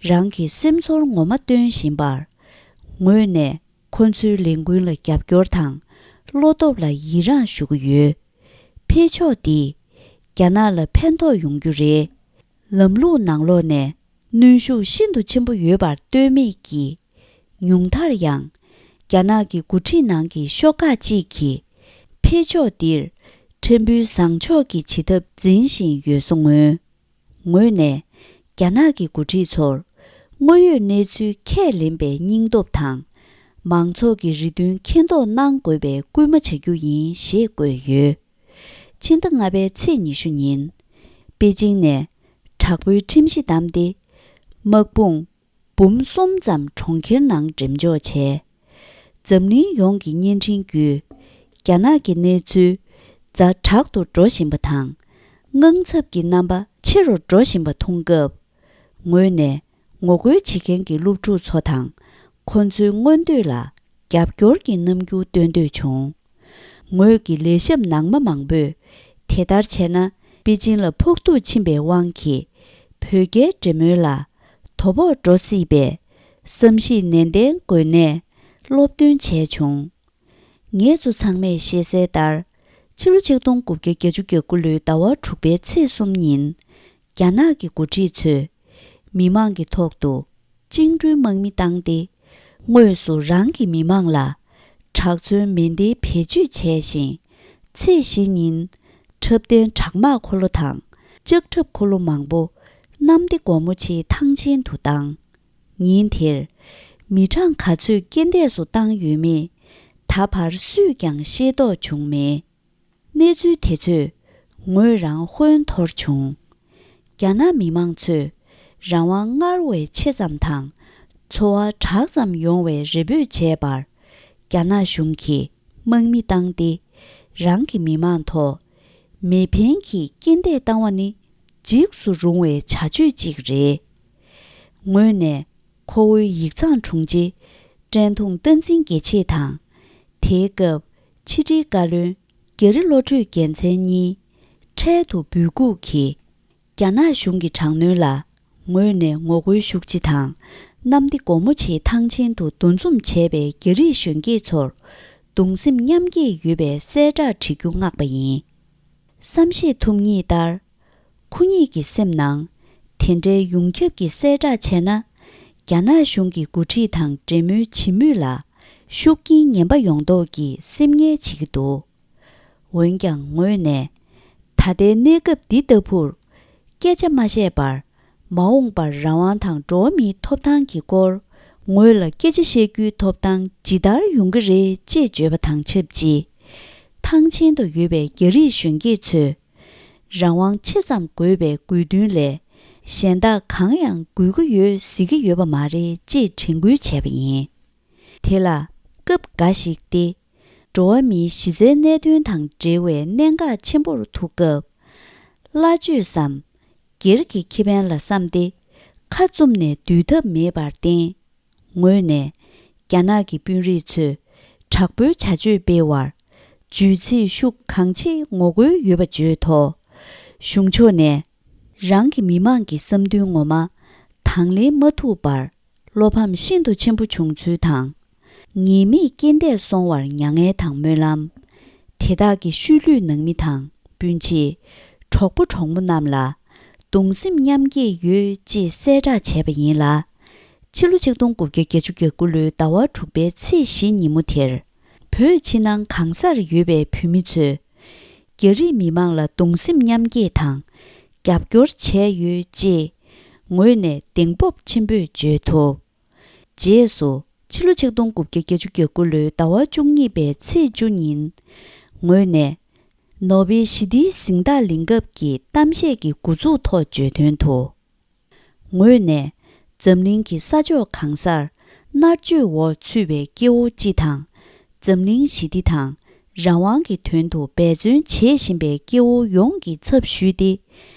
རང་གི་སེམས་ཚོར་ངོ་མ་སྟོན་བཞིན་པར། ངོས་ནས་ཁོ་ཚོའི་ལས་འགུལ་ལ་རྒྱབ་སྐྱོར་དང་། བློ་སྟོབས་ལ་ཡི་རངས་ཞུ་གི་ཡོད། འཕེལ་ཕྱོགས་འདིས། རྒྱ་ནག་ལ་ཕན་ཐོགས་ཡོང་རྒྱུ་རེད། ལམ་ལུགས་ནང་ལོགས་ནས། གནོན་ཤུགས་ཤིན་ཏུ་ཆེན་པོ་ཡོད་པར་ལྟོས་མེད་ཀྱིས། ཉུང་མཐར་ཡང་། རྒྱ་ནག་གི་འགོ་ཁྲིད་ནང་གི་ཤོག་ཁག་ཅིག་གིས། འཕེལ་ཕྱོགས་འདིར། ཕྲན་བུའི་བཟང་ཕྱོགས་ཀྱི་བྱེད་ཐབས་འཛིན་བཞིན་ཡོད་བཟོ་མངོན། ངོས་ནས། རྒྱ་ནག་གི་འགོ་ཁྲིད་ཚོར། དངོས་ཡོད་གནས་ཚུལ་ཁས་ལེན་པའི་སྙིང་སྟོབས་དང་། མང་ཚོགས་ཀྱི་རེ་འདུན་མཁྱེན་རྟོགས་གནང་དགོས་པའི་སྐུལ་མ་བྱ་རྒྱུ་ཡིན་ཞེས་བཀོད་ཡོད། ཕྱི་ཟླ་ལྔ་པའི་ཚེས་ཉི་ཤུ་ཉིན། པེ་ཅིང་ནས་དྲག་པོའི་ཁྲིམས་གཞི་བསྡམས་ཏེ། དམག་དཔུང་འབུམ་གསུམ་ཙམ་གྲོང་ཁྱེར་ནང་འགྲེམས་འཇོག་བྱས། འཛམ་གླིང་ཡོངས་ཀྱི་བརྙན་འཕྲིན་བརྒྱུད། རྒྱ་ནག་གི་གནས་ཚུལ་ཛ་དྲག་ཏུ་འགྲོ་བཞིན་པ་དང་། དངངས་འཚབ་ཀྱི་རྣམ་པ་ཆེ་རུ་འགྲོ་བཞིན་པ་མཐོང་སྐབས། ངོས་ནས་ངོ་རྒོལ་བྱེད་མཁན་གྱི་སློབ་ཕྲུག་ཚོ་དང་། ཁོ་ཚོའི་མངོན་འདོད་ལ་རྒྱབ་སྐྱོར་གྱི་རྣམ་འགྱུར་སྟོན་འདོད་བྱུང་། ངོས་ཀྱི་ལས་ཞབས་ནང་མི་མང་པོས། དེ་ལྟར་བྱས་ན། པེ་ཅིང་ལ་ཕོག་ཐུག་ཕྱིན་པའི་དབང་གིས། བོད་རྒྱའི་འབྲེལ་མོལ་ལ། དོ་ཕོག་འགྲོ་སྲིད་པས། བསམ་གཞིག་ནན་ཏན་དགོས་གནད་སློབ་སྟོན་བྱས་བྱུང་། ངེད་ཚོ་ཚང་མས་ཤེས་གསལ་ལྟར། ཕྱི་ལོ་ཆིག་སྟོང་དགུ་བརྒྱ་བརྒྱད་ཅུ་གྱ་དགུ་ལོའི་ཟླ་བ་དྲུག་པའི་ཚེས་གསུམ་ཉིན། རྒྱ་ནག་གི་འགོ་ཁྲིད་ཚོས། མི་མང་གི་ཐོག་ཏུ། བཅིངས་འགྲོལ་དམག་མི་བཏང་སྟེ། དངོས་སུ་རང་གི་མི་མང་ལ། དྲག་མཚོན་མེ་མདའི་བེད་སྤྱོད་བྱས་ཤིང་། ཚེས་བཞི་ཉིན། འཁྲབ་སྟོན་དྲག་དམག་འཁོར་ལོ་དང་། ལྕགས་ཁྲབ་འཁོར་ལོ་མང་པོ། གནམ་བདེ་སྒོ་མོ་ཆེའི་ཐང་ཆེན་དུ་བཏང་། ཉིན་དེར། མི་གྲངས་ག་ཚོད་རྐྱེན་འདས་སུ་བཏང་ཡོད་མེད། ད་བར་སུས་ཀྱང་ཤེས་རྟོགས་བྱུང་མེད། གནས་ཚུལ་དེ་ཚོས་ངོས་རང་ཧོན་འཐོར་བྱུང་། རྒྱ་ནག་མི་མང་ཚོས་རང་དབང་སྔར་བས་ཆེ་ཙམ་དང་འཚོ་བ་དྲག་ཙམ་ཡོང་བའི་རེ་འབོད་བྱས་པར། རྒྱ་ནག་གཞུང་གིས་དམག་མི་བཏང་སྟེ། རང་གི་མི་མང་ཐོག་མེ་འཕེན་གྱིས་རྐྱེན་འདས་བཏང་བ་ནི་འཇིགས་སུ་རུང་བའི་བྱ་སྤྱོད་ཅིག་རེད། ངོས་ནས་ཁོ་བོའི་ཡིག་ཚང་དྲུང་ཆེ་ཀྲན་ཐུང་བསྟན་འཛིན་དགེ་བྱེད་དང་། དེའི་སྐབས་ཕྱི་དྲིལ་བཀའ་བློན། རྒྱ་རི་བློ་གྲོས་རྒྱལ་མཚན་གཉིས་འཕྲལ་དུ་འབོད་འགུག་གིས། རྒྱ་ནག་གཞུང་གི་དྲག་གནོན་ལ་ངོས་ནས་ངོ་རྒོལ་ཤུགས་ཆེ་དང་། གནམ་བདེ་སྒོ་མོ་ཆེའི་ཐང་ཆེན་དུ་འདུ་འཛོམས་བྱས་པའི་རྒྱ་རིགས་གཞོན་སྐྱེས་ཚོར་གདུང་སེམས་མཉམ་སྐྱེད་ཡོད་པའི་གསལ་བསྒྲགས་བྲིས་རྒྱུ་མངགས་པ་ཡིན། བསམ་ཤེས་ཐུབ་ངེས་ལྟར། ཁོ་གཉིས་ཀྱི་སེམས་ནང་དེ་འདྲའི་ཡོངས་ཁྱབ་ཀྱི་གསལ་བསྒྲགས་བྱས་ན། རྒྱ་ནག་གཞུང་གི་འགོ་ཁྲིད་དང་འབྲེལ་མོལ་བྱེད་མུས་ལ་ཤུགས་རྐྱེན་ངན་པ་ཡོང་མདོག་གི་སེམས་ངལ་བྱེད་ཀྱི་འདུག་འོན་ཀྱང་ངོས་ནས། ད་ལྟའི་གནས་སྐབས་འདི་ལྟ་བུར། སྐད་ཆ་མ་བཤད་པར། མ་འོངས་པར་རང་དབང་དང་འགྲོ་བ་མིའི་ཐོབ་ཐང་གི་སྐོར། ངོས་ལ་སྐད་ཆ་བཤད་རྒྱུའི་ཐོབ་ཐང་ཇི་ལྟར་ཡོང་གི་རེད་ཅེས་བརྗོད་པ་དང་ཆབས་ཅིག་ཐང་ཆེན་དུ་ཡོད་པའི་རྒྱ་རིགས་གཞོན་སྐྱེས་ཚོས། རང་དབང་ཆེ་ཙམ་དགོས་པའི་དགོས་འདུན་ལས། གཞན་དག་གང་ཡང་དགོས་ཀྱི་ཡོད་ཟེར་གྱི་ཡོད་པ་མ་རེད་ཅེས་དྲན་སྐུལ་བྱས་པ་ཡིན། དེ་ལ་སྐབས་འགའ་ཞིག་སྟེ། འགྲོ་བ་མིའི་གཞི་རྩའི་གནད་དོན་དང་འབྲེལ་བའི་གནད་འགག་ཆེན་པོར་ཐུག་སྐབས། སླ་བཅོས་སམ། སྒེར་གྱི་ཁེ་ཕན་ལ་བསམ་སྟེ། ཁ་བཙུམ་ནས་སྡོད་ཐབས་མེད་པར་བརྟེན། ངོས་ནས། རྒྱ་ནག་གི་དཔོན་རིགས་ཚོས་དྲག་པོའི་བྱ་སྤྱོད་སྤེལ་བར། བརྗོད་ཚིག་ཤུགས་གང་ཆེ་ངོ་རྒོལ་ཡོད་པ་བརྗོད་ཐོག་གཞུང་ཕྱོགས་ནས། རང་གི་མི་མང་གི་བསམ་འདུན་ངོ་མ་དང་ལེན་མ་ཐུབ་པར། བློ་ཕམ་ཤིན་ཏུ་ཆེན་པོ་བྱུང་ཚུལ་དང་། ཉེས་མེད་རྐྱེན་འདས་སོང་བར་མྱ་ངན་དང་སྨོན་ལམ། དེ་དག་གི་ཤུལ་ལུས་ནང་མི་དང་སྤུན་མཆེད། གྲོགས་པོ་གྲོགས་མོ་རྣམས་ལ་གདུང་སེམས་མཉམ་སྐྱེད་ཡོད་ཅེས་གསལ་བསྒྲགས་བྱས་པ་ཡིན་ལ། ཕྱི་ལོ་ཆིག་སྟོང་དགུ་བརྒྱ་བརྒྱད་ཅུ་གྱ་དགུ་ལོའི་ཟླ་བ་དྲུག་པའི་ཚེས་བཞི་ཉིན་མོ་དེར། བོད་ཕྱི་ནང་གང་སར་ཡོད་པའི་བོད་མི་ཚོས། རྒྱ་རིགས་མི་མང་ལ་གདུང་སེམས་མཉམ་སྐྱེད་དང་། རྒྱབ་སྐྱོར་བྱས་ཡོད་ཅེས། ངོས་ནས་གདེང་སྤོབས་ཆེན་པོས་བརྗོད་ཐུབ། རྗེས་སུ། ཕྱི་ལོ་ཆིག་སྟོང་དགུ་བརྒྱ་བརྒྱད་ཅུ་གྱ་དགུ་ལོའི་ཟླ་བ་བཅུ་གཉིས་པའི་ཚེས་བཅུ་ཉིན། ངོས་ནས། ནོ་བེལ་ཞི་བདེའི་གཟེངས་རྟགས་ལེན་སྐབས་ཀྱི་གཏམ་བཤད་ཀྱི་འགོ་འཛུགས་ཐོག་བརྗོད་དོན་དུ། ངོས་ནས། འཛམ་གླིང་གི་ས་ཕྱོགས་གང་སར་མནར་གཅོད་འོག་ཚུད་པའི་སྐྱེ་བོ་སྤྱི་དང་། འཛམ་གླིང་ཞི་བདེ་དང་རང་དབང་གི་དོན་དུ་འབད་བརྩོན་བྱེད་བཞིན་པའི་སྐྱེ་བོ་ཡོངས་ཀྱི་ཚབ་ཞུས་ཏེ།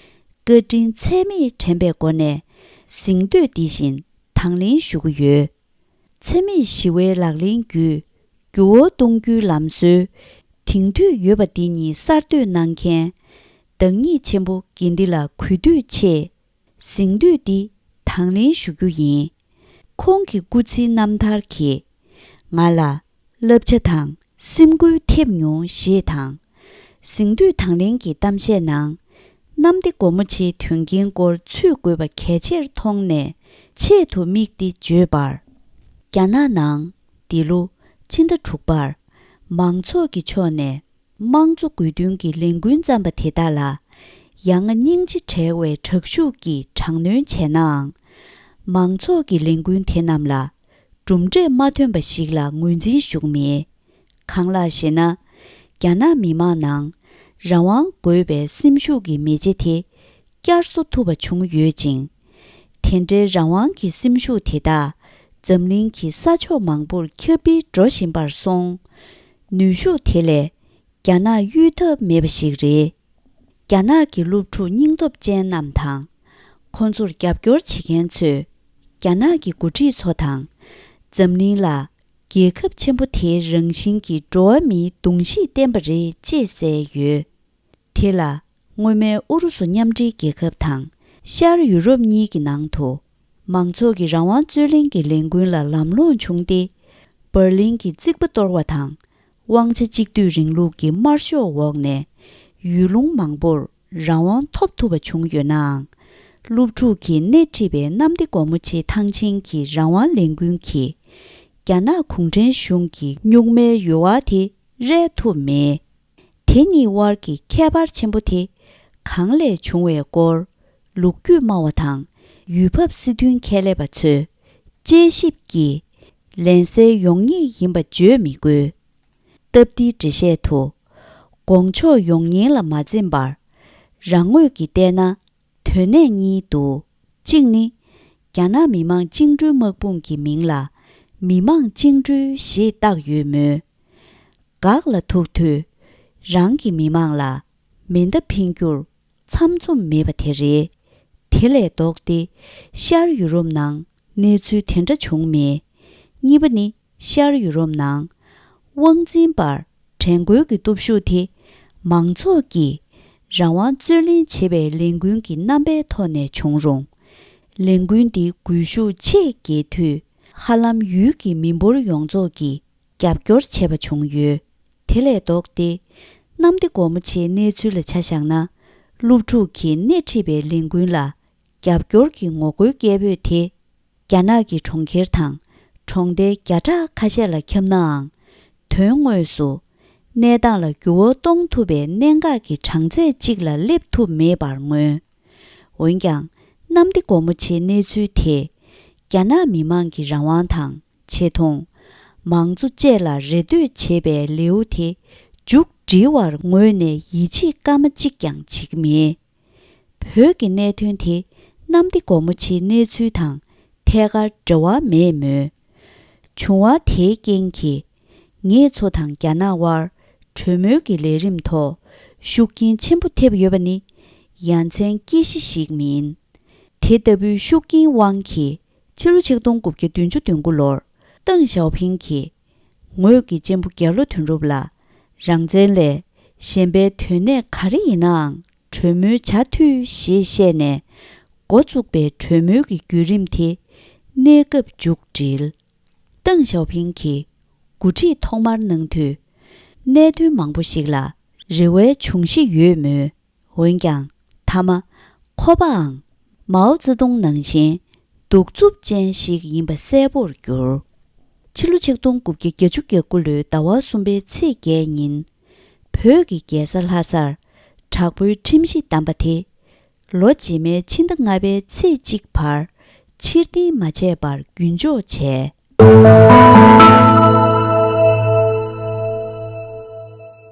བཀའ་དྲིན་ཚད་མེད་དྲན་པའི་སྒོ་ནས་གཟེངས་བསྟོད་འདི་བཞིན་དང་ལེན་ཞུ་གི་ཡོད། འཚེ་མེད་ཞི་བའི་ལག་ལེན་བརྒྱུད་འགྱུར་བ་གཏོང་རྒྱུའི་ལམ་སྲོལ་དེང་དུས་ཡོད་པ་འདི་ཉིད་གསར་གཏོད་གནང་མཁན། བདག་ཉིད་ཆེན་པོ་དགེ་འདི་ལ་གུས་འདུད་ཆེ། གཟེངས་བསྟོད་འདི་དང་ལེན་ཞུ་རྒྱུ་ཡིན། ཁོང་གི་སྐུ་ཚེའི་རྣམ་ཐར་གྱིས་ང་ལ་བསླབ་བྱ་དང་སེམས་འགུལ་ཐེབས་མྱོང་ཞེས་དང་། གཟེངས་བསྟོད་དང་ལེན་གྱི་གཏམ་བཤད་ནང་། གནམ་བདེ་སྒོ་མོ་ཆེའི་དོན་རྐྱེན་སྐོར་ཚུད་དགོས་པ་གལ་ཆེར་མཐོང་ནས་ཆེད་དུ་དམིགས་ཏེ་བརྗོད་པར། རྒྱ་ནག་ནང་འདི་ལོ་ཕྱི་ཟླ་དྲུག་པར་མང་ཚོགས་ཀྱི་ཕྱོགས་ནས་དམངས་གཙོ་དགོས་འདུན་གྱི་ལས་འགུལ་བརྩམས་པ་དེ་དག་ལ་ཡ་ང་སྙིང་རྗེ་བྲལ་བའི་དྲག་ཤུགས་ཀྱིས་དྲག་གནོན་བྱས་ནའང་། མང་ཚོགས་ཀྱི་ལས་འགུལ་དེ་རྣམས་ལ་གྲུབ་འབྲས་མ་ཐོན་པ་ཞིག་ལ་ངོས་འཛིན་ཞུ་གི་མེད། གང་ལགས་ཤེ་ན། རྒྱ་ནག་མི་དམངས་ནང་རང་དབང་དགོས་པའི་སེམས་ཤུགས་ཀྱི་མེ་ལྕེ་དེ་བསྐྱར་གསོ་ཐུབ་པ་བྱུང་ཡོད་ཅིང་། དེ་འདྲའི་རང་དབང་གི་སེམས་ཤུགས་དེ་དག་འཛམ་གླིང་གི་ས་ཕྱོགས་མང་པོར་ཁྱབ་སྤེལ་འགྲོ་བཞིན་པར་སོང་། ནུས་ཤུགས་དེ་ལས་རྒྱ་ནག་གཡོལ་ཐབས་མེད་པ་ཞིག་རེད། རྒྱ་ནག་གི་སློབ་ཕྲུག་སྙིང་སྟོབས་ཅན་རྣམས་དང་། ཁོང་ཚོར་རྒྱབ་སྐྱོར་བྱེད་མཁན་ཚོས་རྒྱ་ནག་གི་འགོ་ཁྲིད་ཚོ་དང་། འཛམ་གླིང་ལ་རྒྱལ་ཁབ་ཆེན་པོ་དེའི་རང་བཞིན་གྱི་འགྲོ་བ་མིའི་གདུང་ཤེས་བསྟན་པ་རེད་ཅེས་གསལ་ཡོད། དེ་ལ་སྔོན་མའི་ཨུ་རུ་སུ་མཉམ་འབྲེལ་རྒྱལ་ཁབ་དང་ཤར་ཡུ་རོབ་གཉིས་ཀྱི་ནང་དུ་མང་ཚོགས་ཀྱི་རང་དབང་རྩོད་ལེན་གྱི་ལས་འགུལ་ལ་ལམ་ལྷོང་བྱུང་སྟེ། འབར་ལིན་གྱི་རྩིག་པ་གཏོར་བ་དང་། དབང་ཆ་གཅིག་སྡུད་རིང་ལུགས་ཀྱི་དམར་ཤོག་འོག་ནས་ཡུལ་ལུང་མང་པོར་རང་དབང་ཐོབ་ཐུབ་པ་བྱུང་ཡོད་ནའང་། སློབ་ཕྲུག་གིས་སྣེ་ཁྲིད་པའི་གནམ་བདེ་སྒོ་མོ་ཆེ་ཐང་ཆེན་གྱི་རང་དབང་ལས་འགུལ་གྱིས་རྒྱ་ནག་གུང་ཁྲན་གཞུང་གི་གཉུག་མའི་ཡོལ་བ་དེ་རལ་ཐུབ་མེད། དེ་གཉིས་དབར་གྱི་ཁྱད་པར་ཆེན་པོ་དེ་གང་ལས་བྱུང་བའི་སྐོར་ལོ་རྒྱུས་སྨྲ་བ་དང་ཡུལ་བབ་སྲིད་དོན་ཁྱད་ལས་པ་ཚོས་དཔྱད་ཞིབ་ཀྱིས་ལན་གསལ་ཡོང་ངེས་ཡིན་པ་བརྗོད་མི་དགོས། སྟབས་བདེའི་འགྲེལ་བཤད་དུ། དགོངས་ཕྱོགས་ཡོང་ཉེན་ལ་མ་འཛེམས་པར། རང་ངོས་ཀྱིས་བལྟས་ན། དོན་གནད་གཉིས་འདུག་གཅིག་ནི། རྒྱ་ནག་མི་དམངས་བཅིངས་འགྲོལ་དམག་དཔུང་གི་མིང་ལ་མི་དམངས་བཅིངས་འགྲོལ་ཞེས་བཏགས་ཡོད་མོད། འགག་ལ་ཐུག་དུས་རང་གི་མི་དམངས་ལ་མེ་མདའ་འཕེན་རྒྱུར་ཚམ་ཚོམ་མེད་པ་དེ་རེད། དེ་ལས་ལྡོག་སྟེ་ཤར་ཡུ་རོབ་ནང་གནས་ཚུལ་དེ་འདྲ་བྱུང་མེད། གཉིས་པ་ནི། ཤར་ཡུ་རོབ་ནང་དབང་འཛིན་པར་དྲན་སྐུལ་གྱི་སྟོབས་ཤུགས་དེ་མང་ཚོགས་ཀྱིས་རང་དབང་རྩོད་ལེན་བྱེད་པའི་ལས་འགུལ་གྱི་རྣམ་པའི་ཐོག་ནས་བྱུང་རུང་། ལས་འགུལ་འདིའི་སྒུལ་ཤུགས་ཆེས་རྒྱས་དུས་ཧ་ལམ་ཡུལ་གྱི་མི་འབོར་ཡོངས་རྫོགས་ཀྱིས་རྒྱབ་སྐྱོར་བྱས་པ་བྱུང་ཡོད། དེ་ལས་ལྡོག་སྟེ་གནམ་བདེ་སྒོ་མོ་ཆེའི་གནས་ཚུལ་ལ་ཆ་བཞག་ན། སློབ་ཕྲུག་གིས་སྣེ་ཁྲིད་པའི་ལས་འགུལ་ལ་རྒྱབ་སྐྱོར་གྱི་ངོ་རྒོལ་སྐད་འབོད་དེ། རྒྱ་ནག་གི་གྲོང་ཁྱེར་དང་གྲོང་རྡལ་བརྒྱ་ཕྲག་ཁ་ཤས་ལ་ཁྱབ་ནའང་། དོན་དངོས་སུ་གནས་སྟངས་ལ་འགྱུར་བ་གཏོང་ཐུབ་པའི་གནད་འགག་གི་གྲངས་ཚད་ཅིག་ལ་སླེབས་ཐུབ་མེད་པར་མངོན། འོན་ཀྱང་། གནམ་བདེ་སྒོ་མོ་ཆེའི་གནས་ཚུལ་དེས་རྒྱ་ནག་མི་དམངས་ཀྱི་རང་དབང་དང་ཆེ་མཐོང་། མང་གཙོ་བཅས་ལ་རེ་ལྟོས་བྱེད་པའི་ལེའུ་དེ་མཇུག་སྒྲིལ་བར་ངོས་ནས་ཡིད་ཆེས་སྐར་མ་གཅིག་ཀྱང་བྱེད་ཀྱི་མེད། བོད་ཀྱི་གནད་དོན་དེ་གནམ་བདེ་སྒོ་མོ་ཆེའི་གནས་ཚུལ་དང་ཐད་ཀར་འབྲེལ་བ་མེད་མོད། བྱུང་བ་དེའི་རྐྱེན་གྱིས་ངེད་ཚོ་དང་རྒྱ་ནག་དབར་གྲོས་མོལ་གྱི་ལས་རིམ་ཐོག་ཤུགས་རྐྱེན་ཆེན་པོ་ཐེབས་ཡོད་པ་ནི་ཡ་མཚན་སྐྱེ་གཞི་ཞིག་མིན། དེ་ལྟ་བུའི་ཤུགས་རྐྱེན་དབང་གིས་ཕྱི་ལོ་ཆིག་སྟོང་དགུ་བརྒྱ་བདུན་ཅུ་དོན་དགུ་ལོར་ཏེང་ཞའོ་ཕིང་གིས། ངོས་ཀྱི་གཅེན་པོ་རྒྱ་ལོ་དོན་གྲུབ་ལ་རང་བཙན་ལས་གཞན་པའི་དོན་གནད་ག་རེ་ཡིན་ནའང་གྲོས་མོལ་བྱ་འཐུས་ཞེས་བཤད་ནས། འགོ་བཙུགས་པའི་གྲོས་མོལ་གྱི་བརྒྱུད་རིམ་དེ་གནས་སྐབས་མཇུག་བསྒྲིལ། ཏེང་ཞའོ་ཕིང་གིས་འགོ་ཁྲིད་ཐོག་མར་གནང་དུས། གནད་དོན་མང་པོ་ཞིག་ལ་རེ་བའི་འབྱུང་གཞི་ཡོད་མོད། འོན་ཀྱང་མཐའ་མ་ཁོ་པའང་མའོ་ཙེ་ཏུང་ནང་བཞིན་གདུག་རྩུབ་ཅན་ཞིག་ཡིན་པ་གསལ་པོར་གྱུར། ཕྱི་ལོ་ཆིག་སྟོང་དགུ་བརྒྱ་བརྒྱད་ཅུ་གྱ་དགུ་ལོའི་ཟླ་བ་གསུམ་པའི་ཚེས་བརྒྱད་ཉིན། བོད་ཀྱི་རྒྱལ་ས་ལྷ་སར་དྲག་པོའི་ཁྲིམས་གཞི་བསྡམས་པ་དེ། ལོ་རྗེས་མའི་ཕྱི་ཟླ་ལྔ་པའི་ཚེས་གཅིག་བར་ཕྱིར་འཐེན་མ་བྱས་པར་རྒྱུན་འཇོག་བྱས།